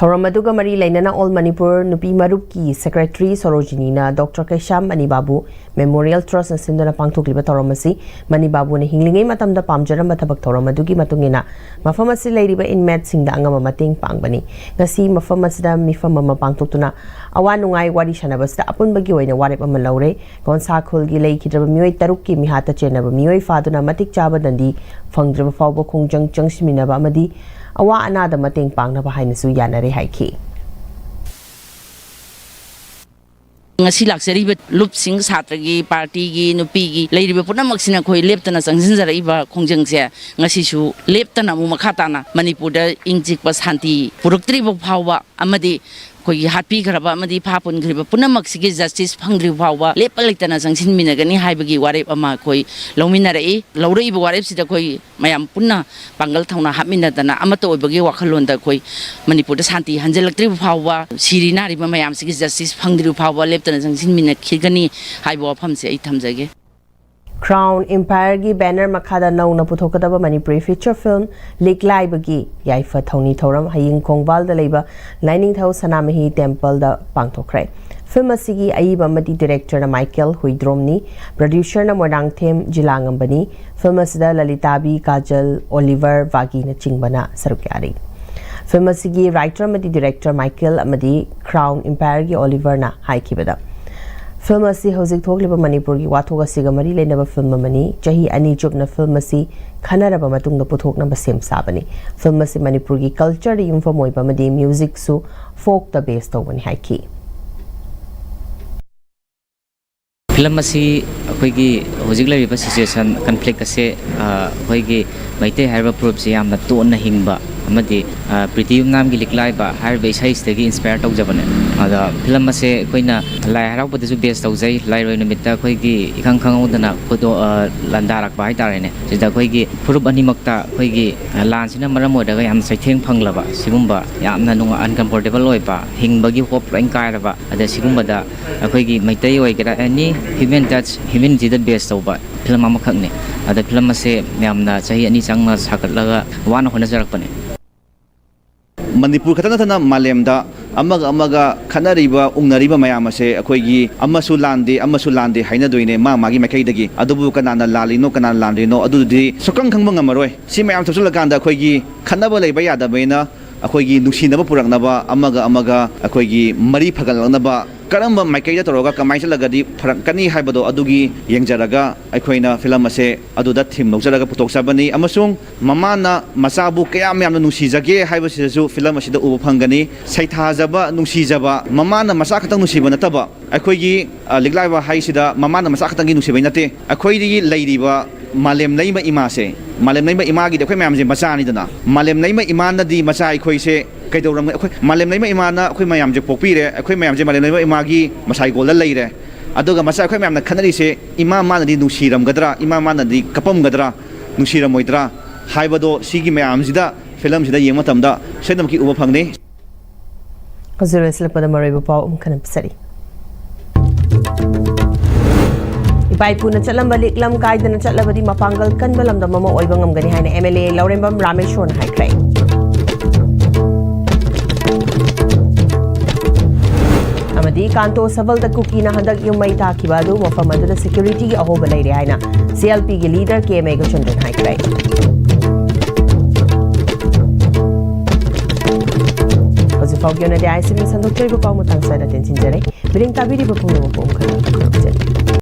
ꯊꯧꯔꯝ ꯑꯗꯨꯒ ꯃꯔꯤ ꯂꯩꯅꯅ ꯑꯣꯜ ꯃꯅꯤꯄꯨꯔ ꯅꯨꯄꯤ ꯃꯔꯨꯞꯀꯤ ꯁꯦꯀ꯭ꯔꯦꯇꯔꯤ ꯁꯣꯔꯣꯖꯤꯅꯤꯅ ꯗꯣꯛꯇꯔ ꯀꯩꯁꯥꯝ ꯃꯅꯤꯕꯥꯕꯨ ꯃꯦꯃꯣꯔꯤꯌꯦꯜ ꯇ꯭ꯔꯁꯅ ꯁꯤꯟꯗꯨꯅ ꯄꯥꯡꯊꯣꯛꯂꯤꯕ ꯊꯧꯔꯝ ꯑꯁꯤ ꯃꯅꯤꯕꯥꯕꯨꯅ ꯍꯤꯡꯂꯤꯉꯩ ꯃꯇꯝꯗ ꯄꯥꯝꯖꯔꯝꯕ ꯊꯕꯛ ꯊꯧꯔꯝ ꯑꯗꯨꯒꯤ ꯃꯇꯨꯡ ꯏꯟꯅ ꯃꯐꯝ ꯑꯁꯤꯗ ꯂꯩꯔꯤꯕ ꯏꯟꯃꯦꯠꯁꯤꯡꯗ ꯑꯉꯝꯕ ꯃꯇꯦꯡ ꯄꯥꯡꯕꯅꯤ꯫ ꯉꯁꯤ ꯃꯐꯝ ꯑꯁꯤꯗ ꯃꯤꯐꯝ ꯑꯃ ꯄꯥꯡꯊꯣꯛꯇꯨꯅ ꯑꯋꯥ ꯅꯨꯡꯉꯥꯏ ꯋꯥꯔꯤ ꯁꯥꯟꯅꯕꯁꯤꯗ ꯑꯄꯨꯟꯕꯒꯤ ꯑꯣꯏꯅ ꯋꯥꯔꯦꯞ ꯑꯃ ꯂꯧꯔꯦ꯫ ꯒꯣꯟꯁꯥ ꯈꯨꯜꯒꯤ ꯂꯩꯈꯤꯗ꯭ꯔꯕ ꯃꯤꯑꯣꯏ ꯇꯔꯨꯛꯀꯤ ꯃꯤꯍꯥꯠꯇ ꯆꯦꯟꯅꯕ ꯃꯤꯑꯣꯏ ꯐꯥꯗꯨꯅ ꯃꯇꯤꯛ ꯆꯥꯕ ꯗꯟꯗꯤ ꯐꯪꯗ꯭ꯔꯕ ꯐꯥꯎꯕ ꯈꯣꯡꯖꯪ ꯆꯪꯁꯤꯟꯃꯤꯟꯅꯕ ꯑꯃꯗꯤ ꯑꯋꯥ ꯑꯅꯥꯗ ꯃꯇꯦꯡ ꯄꯥꯡꯅꯕ ꯍꯥꯏꯅꯁꯨ ꯌꯥꯅꯔꯦ ꯍꯥꯏꯈꯤ꯫ ꯉꯁꯤ ꯂꯥꯛꯆꯔꯤꯕ ꯂꯨꯞꯁꯤꯡ, ꯁꯥꯇ꯭ꯔꯒꯤ, ꯄꯥꯔꯇꯤꯒꯤ, ꯅꯨꯄꯤꯒꯤ ꯂꯩꯔꯤꯕ ꯄꯨꯝꯅꯃꯛꯁꯤꯅ ꯑꯩꯈꯣꯏ ꯂꯦꯞꯇꯅ ꯆꯪꯁꯤꯟꯖꯔꯛꯏꯕ ꯈꯣꯡꯖꯪꯁꯦ ꯉꯁꯤꯁꯨ ꯂꯦꯞꯇꯅ ꯑꯃꯨꯛ ꯃꯈꯥ ꯇꯥꯅ ꯃꯅꯤꯄꯨꯔꯗ ꯏꯪ ꯆꯤꯛꯄ ꯁꯥꯟꯇꯤ ꯄꯨꯔꯛꯇ꯭ꯔꯤꯕ ꯐꯥꯎꯕ ꯑꯃꯗꯤ ꯑꯩꯈꯣꯏꯒꯤ ꯍꯥꯠꯄꯤꯈ꯭ꯔꯕ ꯑꯃꯗꯤ ꯐꯥ ꯄꯨꯟꯈ꯭ꯔꯤꯕ ꯄꯨꯝꯅꯃꯛꯁꯤꯒꯤ ꯖꯁꯇꯤꯁ ꯐꯪꯗ꯭ꯔꯤꯕ ꯐꯥꯎꯕ ꯂꯦꯞꯄ ꯂꯩꯇꯅ ꯆꯪꯁꯤꯟꯃꯤꯟꯅꯒꯅꯤ ꯍꯥꯏꯕꯒꯤ ꯋꯥꯔꯦꯞ ꯑꯃ ꯑꯩꯈꯣꯏ ꯂꯧꯃꯤꯟꯅꯔꯛꯏ꯫ ꯂꯧꯔꯛꯏꯕ ꯋꯥꯔꯦꯞꯁꯤꯗ ꯑꯩꯈꯣꯏ ꯃꯌꯥꯝ ꯄꯨꯟꯅ ꯄꯥꯡꯒꯜ ꯊꯧꯅꯥ ꯍꯥꯞꯃꯤꯟꯅꯗꯅ ꯑꯃꯠꯇ ꯑꯣꯏꯕꯒꯤ ꯋꯥꯈꯜꯂꯣꯟꯗ ꯑꯩꯈꯣꯏ ꯃꯅꯤꯄꯨꯔꯗ ꯁꯥꯟꯇꯤ ꯍꯟꯖꯤꯜꯂꯛꯇ꯭ꯔꯤꯕ ꯐꯥꯎꯕ, ꯁꯤꯔꯤ ꯅꯥꯔꯤꯕ ꯃꯌꯥꯝꯁꯤꯒꯤ ꯖꯁꯇꯤꯁ ꯐꯪꯗ꯭ꯔꯤꯕ ꯐꯥꯎꯕ ꯂꯦꯞꯇꯅ ꯆꯪꯁꯤꯟꯃꯤꯟꯅꯈꯤꯒꯅꯤ ꯍꯥꯏꯕ ꯋꯥꯐꯝꯁꯦ ꯑꯩ ꯊꯝꯖꯒꯦ꯫ ꯀ꯭ꯔꯥꯎꯟ ꯏꯝꯄꯥꯌꯔꯒꯤ ꯕꯦꯅꯔ ꯃꯈꯥꯗ ꯅꯧꯅ ꯄꯨꯊꯣꯛꯀꯗꯕ ꯃꯅꯤꯄꯨꯔꯤ ꯐꯤꯆꯔ ꯐꯤꯜꯝ ꯂꯤꯛꯂꯥꯏꯕꯒꯤ ꯌꯥꯏꯐ ꯊꯧꯅꯤ ꯊꯧꯔꯝ ꯍꯌꯦꯡ ꯈꯣꯡꯕꯥꯜꯗ ꯂꯩꯕ ꯂꯥꯏꯅꯤꯡꯊꯧ ꯁꯅꯥꯃꯍꯤ ꯇꯦꯝꯄꯜꯗ ꯄꯥꯡꯊꯣꯛꯈ꯭ꯔꯦ꯫ ꯐꯤꯜꯝ ꯑꯁꯤꯒꯤ ꯑꯏꯕ ꯑꯃꯗꯤ ꯗꯤꯔꯦꯛꯇꯔꯅ ꯃꯥꯏꯀꯦꯜ ꯍꯨꯏꯗ꯭ꯔꯣꯝꯅꯤ꯫ ꯄ꯭ꯔꯗ꯭ꯌꯨꯁꯔꯅ ꯃꯣꯏꯔꯥꯡꯊꯦꯝ ꯖꯤꯂꯥꯉꯝꯕꯅꯤ꯫ ꯐꯤꯜꯝ ꯑꯁꯤꯗ ꯂꯂꯤꯇꯥꯕꯤ, ꯀꯥꯖꯜ, ꯑꯣꯂꯤꯚꯔ, ꯕꯥꯒꯤꯅꯆꯤꯡꯕꯅ ꯁꯔꯨꯛ ꯌꯥꯔꯤ꯫ ꯐꯤꯜꯝ ꯑꯁꯤꯒꯤ ꯔꯥꯏꯇꯔ ꯑꯃꯗꯤ ꯗꯤꯔꯦꯛꯇꯔ ꯃꯥꯏꯀꯦꯜ ꯑꯃꯗꯤ ꯀ꯭ꯔꯥꯎꯟ ꯏꯝꯄꯥꯌꯔꯒꯤ ꯑꯣꯂꯤꯚꯔꯅ ꯍꯥꯏꯈꯤꯕꯗ, ꯐꯤꯜꯝ ꯑꯁꯤ ꯍꯧꯖꯤꯛ ꯊꯣꯛꯂꯤꯕ ꯃꯅꯤꯄꯨꯔꯒꯤ ꯋꯥꯊꯣꯛ ꯑꯁꯤꯒ ꯃꯔꯤ ꯂꯩꯅꯕ ꯐꯤꯜꯝ ꯑꯃꯅꯤ꯫ ꯆꯍꯤ ꯑꯅꯤ ꯆꯨꯞꯅ ꯐꯤꯜꯝ ꯑꯁꯤ ꯈꯟꯅꯔꯕ ꯃꯇꯨꯡꯗ ꯄꯨꯊꯣꯛꯅꯕ ꯁꯦꯝ ꯁꯥꯕꯅꯤ꯫ ꯐꯤꯜꯝ ꯑꯁꯤ ꯃꯅꯤꯄꯨꯔꯒꯤ ꯀꯜꯆꯔꯗ ꯌꯨꯝꯐꯝ ꯑꯣꯏꯕ ꯑꯃꯗꯤ ꯃ꯭ꯌꯨꯖꯤꯛꯁꯨ ꯐꯣꯛꯇ ꯕꯦꯁ ꯇꯧꯕꯅꯤ ꯍꯥꯏꯈꯤ꯫ ꯐꯤꯂꯝ ꯑꯁꯤ ꯑꯩꯈꯣꯏꯒꯤ ꯍꯧꯖꯤꯛ ꯂꯩꯔꯤꯕ ꯁꯤꯆꯨꯋꯦꯁꯟ, ꯀꯟꯐ꯭ꯂꯤꯛ ꯑꯁꯦ, ꯑ, ꯑꯩꯈꯣꯏꯒꯤ ꯃꯩꯇꯩ ꯍꯥꯏꯔꯤꯕ ꯐꯨꯔꯨꯞꯁꯦ ꯌꯥꯝꯅ ꯇꯣꯟꯅ ꯍꯤꯡꯕ, ꯑꯃꯗꯤ ꯄ꯭ꯔꯤꯇꯤ ꯌꯨꯝꯅꯥꯝꯒꯤ ꯂꯤꯛꯂꯥꯏꯕ ꯍꯥꯏꯔꯤꯕ ꯏꯁꯩꯁꯤꯗꯒꯤ ꯏꯟꯁꯄꯌꯔ ꯇꯧꯖꯕꯅꯦ꯫ ꯑꯗ ꯐꯤꯂꯝ ꯑꯁꯦ ꯑꯩꯈꯣꯏꯅ ꯂꯥꯏ ꯍꯔꯥꯎꯕꯗꯁꯨ ꯕꯦꯁ ꯇꯧꯖꯩ꯫ ꯂꯥꯏꯔꯣꯏ ꯅꯨꯃꯤꯠꯇ ꯑꯩꯈꯣꯏꯒꯤ ꯏꯈꯪ ꯈꯪꯍꯧꯗꯅ ꯈꯨꯗꯣ- ꯑ, ꯂꯥꯟꯗꯥꯔꯛꯄ ꯍꯥꯏꯇꯥꯔꯦꯅꯦ꯫ ꯁꯤꯗ ꯑꯩꯈꯣꯏꯒꯤ ꯐꯨꯔꯨꯞ ꯑꯅꯤꯃꯛꯇ ꯑꯩꯈꯣꯏꯒꯤ, ꯑ, ꯂꯥꯟꯁꯤꯅ ꯃꯔꯝ ꯑꯣꯏꯔꯒ ꯌꯥꯝꯅ ꯆꯩꯊꯦꯡ ꯐꯪꯂꯕ ꯁꯤꯒꯨꯝꯕ ꯌꯥꯝꯅ ꯅꯨꯡꯉ- ꯑꯟꯀꯝꯐꯣꯔꯇꯦꯕꯜ ꯑꯣꯏꯕ, ꯍꯤꯡꯕꯒꯤ ꯍꯣꯞ ꯂꯣꯏ ꯀꯥꯏꯔꯕ, ꯑꯗ ꯁꯤꯒꯨꯝꯕꯗ ꯑꯩꯈꯣꯏꯒꯤ ꯃꯩꯇꯩ ꯑꯣꯏꯒꯦꯔꯥ, ꯑꯦꯅꯤ ꯍ꯭ꯌꯨꯃꯦꯟ ꯇꯆ, ꯍ꯭ꯌꯨꯃꯦꯟꯁꯤꯗ ꯕꯦꯁ ꯇꯧꯕ ꯐꯤꯂꯝ ꯑꯃꯈꯛꯅꯤ꯫ ꯑꯗ ꯐꯤꯂꯝ ꯑꯁꯦ ꯃꯌꯥꯝꯅ ꯆꯍꯤ ꯑꯅꯤ ꯆꯪꯅ ꯁꯥꯒꯠꯂꯒ ꯋꯥꯅ ꯍꯣꯠꯅꯖꯔꯛꯄꯅꯦ꯫ ꯃꯅꯤꯄꯨꯔ ꯈꯛꯇ ꯅꯠꯇꯅ ꯃꯥꯂꯦꯝꯗ ꯑꯃꯒ ꯑꯃꯒ ꯈꯠꯅꯔꯤꯕ, ꯎꯪꯅꯔꯤꯕ ꯃꯌꯥꯝ ꯑꯁꯦ ꯑꯩꯈꯣꯏꯒꯤ ꯑꯃꯁꯨ ꯂꯥꯟꯗꯦ, ꯑꯃꯁꯨ ꯂꯥꯟꯗꯦ ꯍꯥꯏꯅꯗꯣꯏꯅꯦ ꯃꯥ ꯃꯥꯒꯤ ꯃꯥꯏꯀꯩꯗꯒꯤ꯫ ꯑꯗꯨꯕꯨ ꯀꯅꯥꯅ ꯂꯥꯜꯂꯤꯅꯣ, ꯀꯅꯥꯅ ꯂꯥꯟꯗ꯭ꯔꯤꯅꯣ, ꯑꯗꯨꯗꯨꯗꯤ ꯁꯨꯛꯈꯪ ꯈꯪꯕ ꯉꯝꯃꯔꯣꯏ꯫ ꯁꯤ ꯃꯌꯥꯝ ꯊꯣꯛꯆꯤꯜꯂꯀꯥꯟꯗ ꯑꯩꯈꯣꯏꯒꯤ ꯈꯠꯅꯕ ꯂꯩꯕ ꯌꯥꯗꯕꯅꯤꯅ ꯑꯩꯈꯣꯏꯒꯤ ꯅꯨꯡꯁꯤꯅꯕ ꯄꯨꯔꯛꯅꯕ, ꯑꯃꯒ ꯑꯃꯒ ꯑꯩꯈꯣꯏꯒꯤ ꯃꯔꯤ ꯐꯒꯠꯂꯛꯅꯕ ꯀꯔꯝꯕ ꯃꯥꯏꯀꯩꯗ ꯇꯧꯔꯒ ꯀꯃꯥꯏꯅ ꯆꯠꯂꯒꯗꯤ ꯐꯔꯛꯀꯅꯤ ꯍꯥꯏꯕꯗꯣ, ꯑꯗꯨꯒꯤ ꯌꯦꯡꯖꯔꯒ ꯑꯩꯈꯣꯏꯅ ꯐꯤꯂꯝ ꯑꯁꯦ ꯑꯗꯨꯗ ꯊꯤꯝ ꯂꯧꯖꯔꯒ ꯄꯨꯊꯣꯛꯆꯕꯅꯤ꯫ ꯑꯃꯁꯨꯡ ꯃꯃꯥꯅ ꯃꯆꯥꯕꯨ ꯀꯌꯥꯝ ꯌꯥꯝꯅ ꯅꯨꯡꯁꯤꯖꯒꯦ ꯍꯥꯏꯕꯁꯤꯗꯁꯨ ꯐꯤꯂꯝ ꯑꯁꯤꯗ ꯎꯕ ꯐꯪꯒꯅꯤ꯫ ꯁꯩꯊꯥꯖꯕ, ꯅꯨꯡꯁꯤꯖꯕ, ꯃꯃꯥꯅ ꯃꯆꯥ ꯈꯛꯇꯪ ꯅꯨꯡꯁꯤꯕ ꯅꯠꯇꯕ, ꯑꯩꯈꯣꯏꯒꯤ, ꯑ, ꯂꯤꯛꯂꯥꯏꯕ ꯍꯥꯏꯁꯤꯗ ꯃꯃꯥꯅ ꯃꯆꯥ ꯈꯛꯇꯪꯒꯤ ꯅꯨꯡꯁꯤꯕꯩ ꯅꯠꯇꯦ, ꯑꯩꯈꯣꯏꯗꯒꯤ ꯂꯩꯔꯤꯕ ꯃꯥꯂꯦꯝ ꯂꯩꯃ ꯏꯃꯥꯁꯦ, ꯃꯥꯂꯦꯝ ꯂꯩꯃ ꯏꯃꯥꯒꯤꯗꯤ ꯑꯩꯈꯣꯏ ꯃꯌꯥꯝꯁꯦ ꯃꯆꯥꯅꯤꯗꯅ, ꯃꯥꯂꯦꯝ ꯂꯩꯃ ꯏꯃꯥꯅꯗꯤ ꯃꯆꯥ ꯑꯩꯈꯣꯏꯁꯦ ꯀꯩꯗꯧꯔꯝꯒꯅꯤ? ꯑꯩꯈꯣꯏ ꯃꯥꯂꯦꯝ ꯂꯩꯃ ꯏꯃꯥꯅ ꯑꯩꯈꯣꯏ ꯃꯌꯥꯝꯁꯦ ꯄꯣꯛꯄꯤꯔꯦ, ꯑꯩꯈꯣꯏ ꯃꯌꯥꯝꯁꯦ ꯃꯥꯂꯦꯝ ꯂꯩꯃ ꯏꯃꯥꯒꯤ ꯃꯁꯥꯏꯒꯣꯜꯗ ꯂꯩꯔꯦ꯫ ꯑꯗꯨꯒ ꯃꯆꯥ ꯑꯩꯈꯣꯏ ꯃꯌꯥꯝꯅ ꯈꯟꯅꯔꯤꯁꯦ, ꯏꯃꯥ ꯃꯥꯅꯗꯤ ꯅꯨꯡꯁꯤꯔꯝꯒꯗ꯭ꯔꯥ, ꯏꯃꯥ ꯃꯥꯅꯗꯤ ꯀꯞꯄꯝꯒꯗ꯭ꯔꯥ, ꯅꯨꯡꯁꯤꯔꯝꯃꯣꯏꯗ꯭ꯔꯥ ꯍꯥꯏꯕꯗꯣ, ꯁꯤꯒꯤ ꯃꯌꯥꯝꯁꯤꯗ ꯐꯤꯂꯝꯁꯤꯗ ꯌꯦꯡꯕ ꯃꯇꯝꯗ ꯁꯣꯏꯗꯅꯃꯛꯀꯤ ꯎꯕ ꯐꯪꯅꯤ꯫ ꯍꯧꯖꯤꯛ ꯂꯣꯏꯁꯤꯜꯂꯛꯄꯗ ꯃꯔꯨꯑꯣꯏꯕ ꯄꯥꯎ ꯑꯃꯨꯛ ꯍꯟꯅ ꯄꯤꯖꯔꯤ꯫ ꯏꯄꯥ ꯏꯄꯨꯅ ꯆꯠꯂꯝꯕ ꯂꯤꯛꯂꯝ ꯀꯥꯏꯗꯅ ꯆꯠꯂꯕꯗꯤ ꯃꯄꯥꯡꯒꯜ ꯀꯟꯕ ꯂꯝꯗꯝ ꯑꯃ ꯑꯣꯏꯕ ꯉꯝꯒꯅꯤ ꯍꯥꯏꯅ ꯑꯦꯝ ꯑꯦꯜ ꯑꯦ ꯂꯧꯔꯦꯝꯕꯝ ꯔꯥꯃꯦꯁꯣꯔꯅ ꯍꯥꯏꯈ꯭ꯔꯦ꯫ ꯑꯃꯗꯤ ꯀꯥꯟꯇꯣ ꯁꯕꯜꯗ ꯀꯨꯀꯤꯅ ꯍꯟꯗꯛ ꯌꯨꯝ ꯃꯩ ꯊꯥꯈꯤꯕ ꯑꯗꯨ ꯃꯐꯝ ꯑꯗꯨꯗ ꯁꯦꯀ꯭ꯌꯨꯔꯤꯇꯤꯒꯤ ꯑꯍꯣꯕ ꯂꯩꯔꯦ ꯍꯥꯏꯅ ꯁꯤ ꯑꯦꯜ ꯄꯤꯒꯤ ꯂꯤꯗꯔ ꯀꯦ ꯃꯦꯘꯆꯟꯗ꯭ꯔꯟ ꯍꯥꯏꯈ꯭ꯔꯦ꯫ ꯍꯧꯖꯤꯛ ꯐꯥꯎꯒꯤ ꯑꯣꯏꯅꯗꯤ ꯑꯥꯏ ꯁꯤ ꯃꯤ ꯁꯟꯗꯣꯛꯆꯔꯤꯕ ꯄꯥꯎ ꯃꯇꯥꯡ ꯁ꯭ꯋꯥꯏꯗ ꯇꯦꯟꯁꯤꯟꯖꯔꯦ꯫ ꯃꯤꯔꯦꯡ ꯇꯥꯕꯤꯔꯤꯕ ꯄꯨꯝꯅꯃꯛꯄꯨ ꯑꯃꯨꯛ ꯍꯟꯅ ꯈꯨꯔꯨꯝꯖꯔꯤ꯫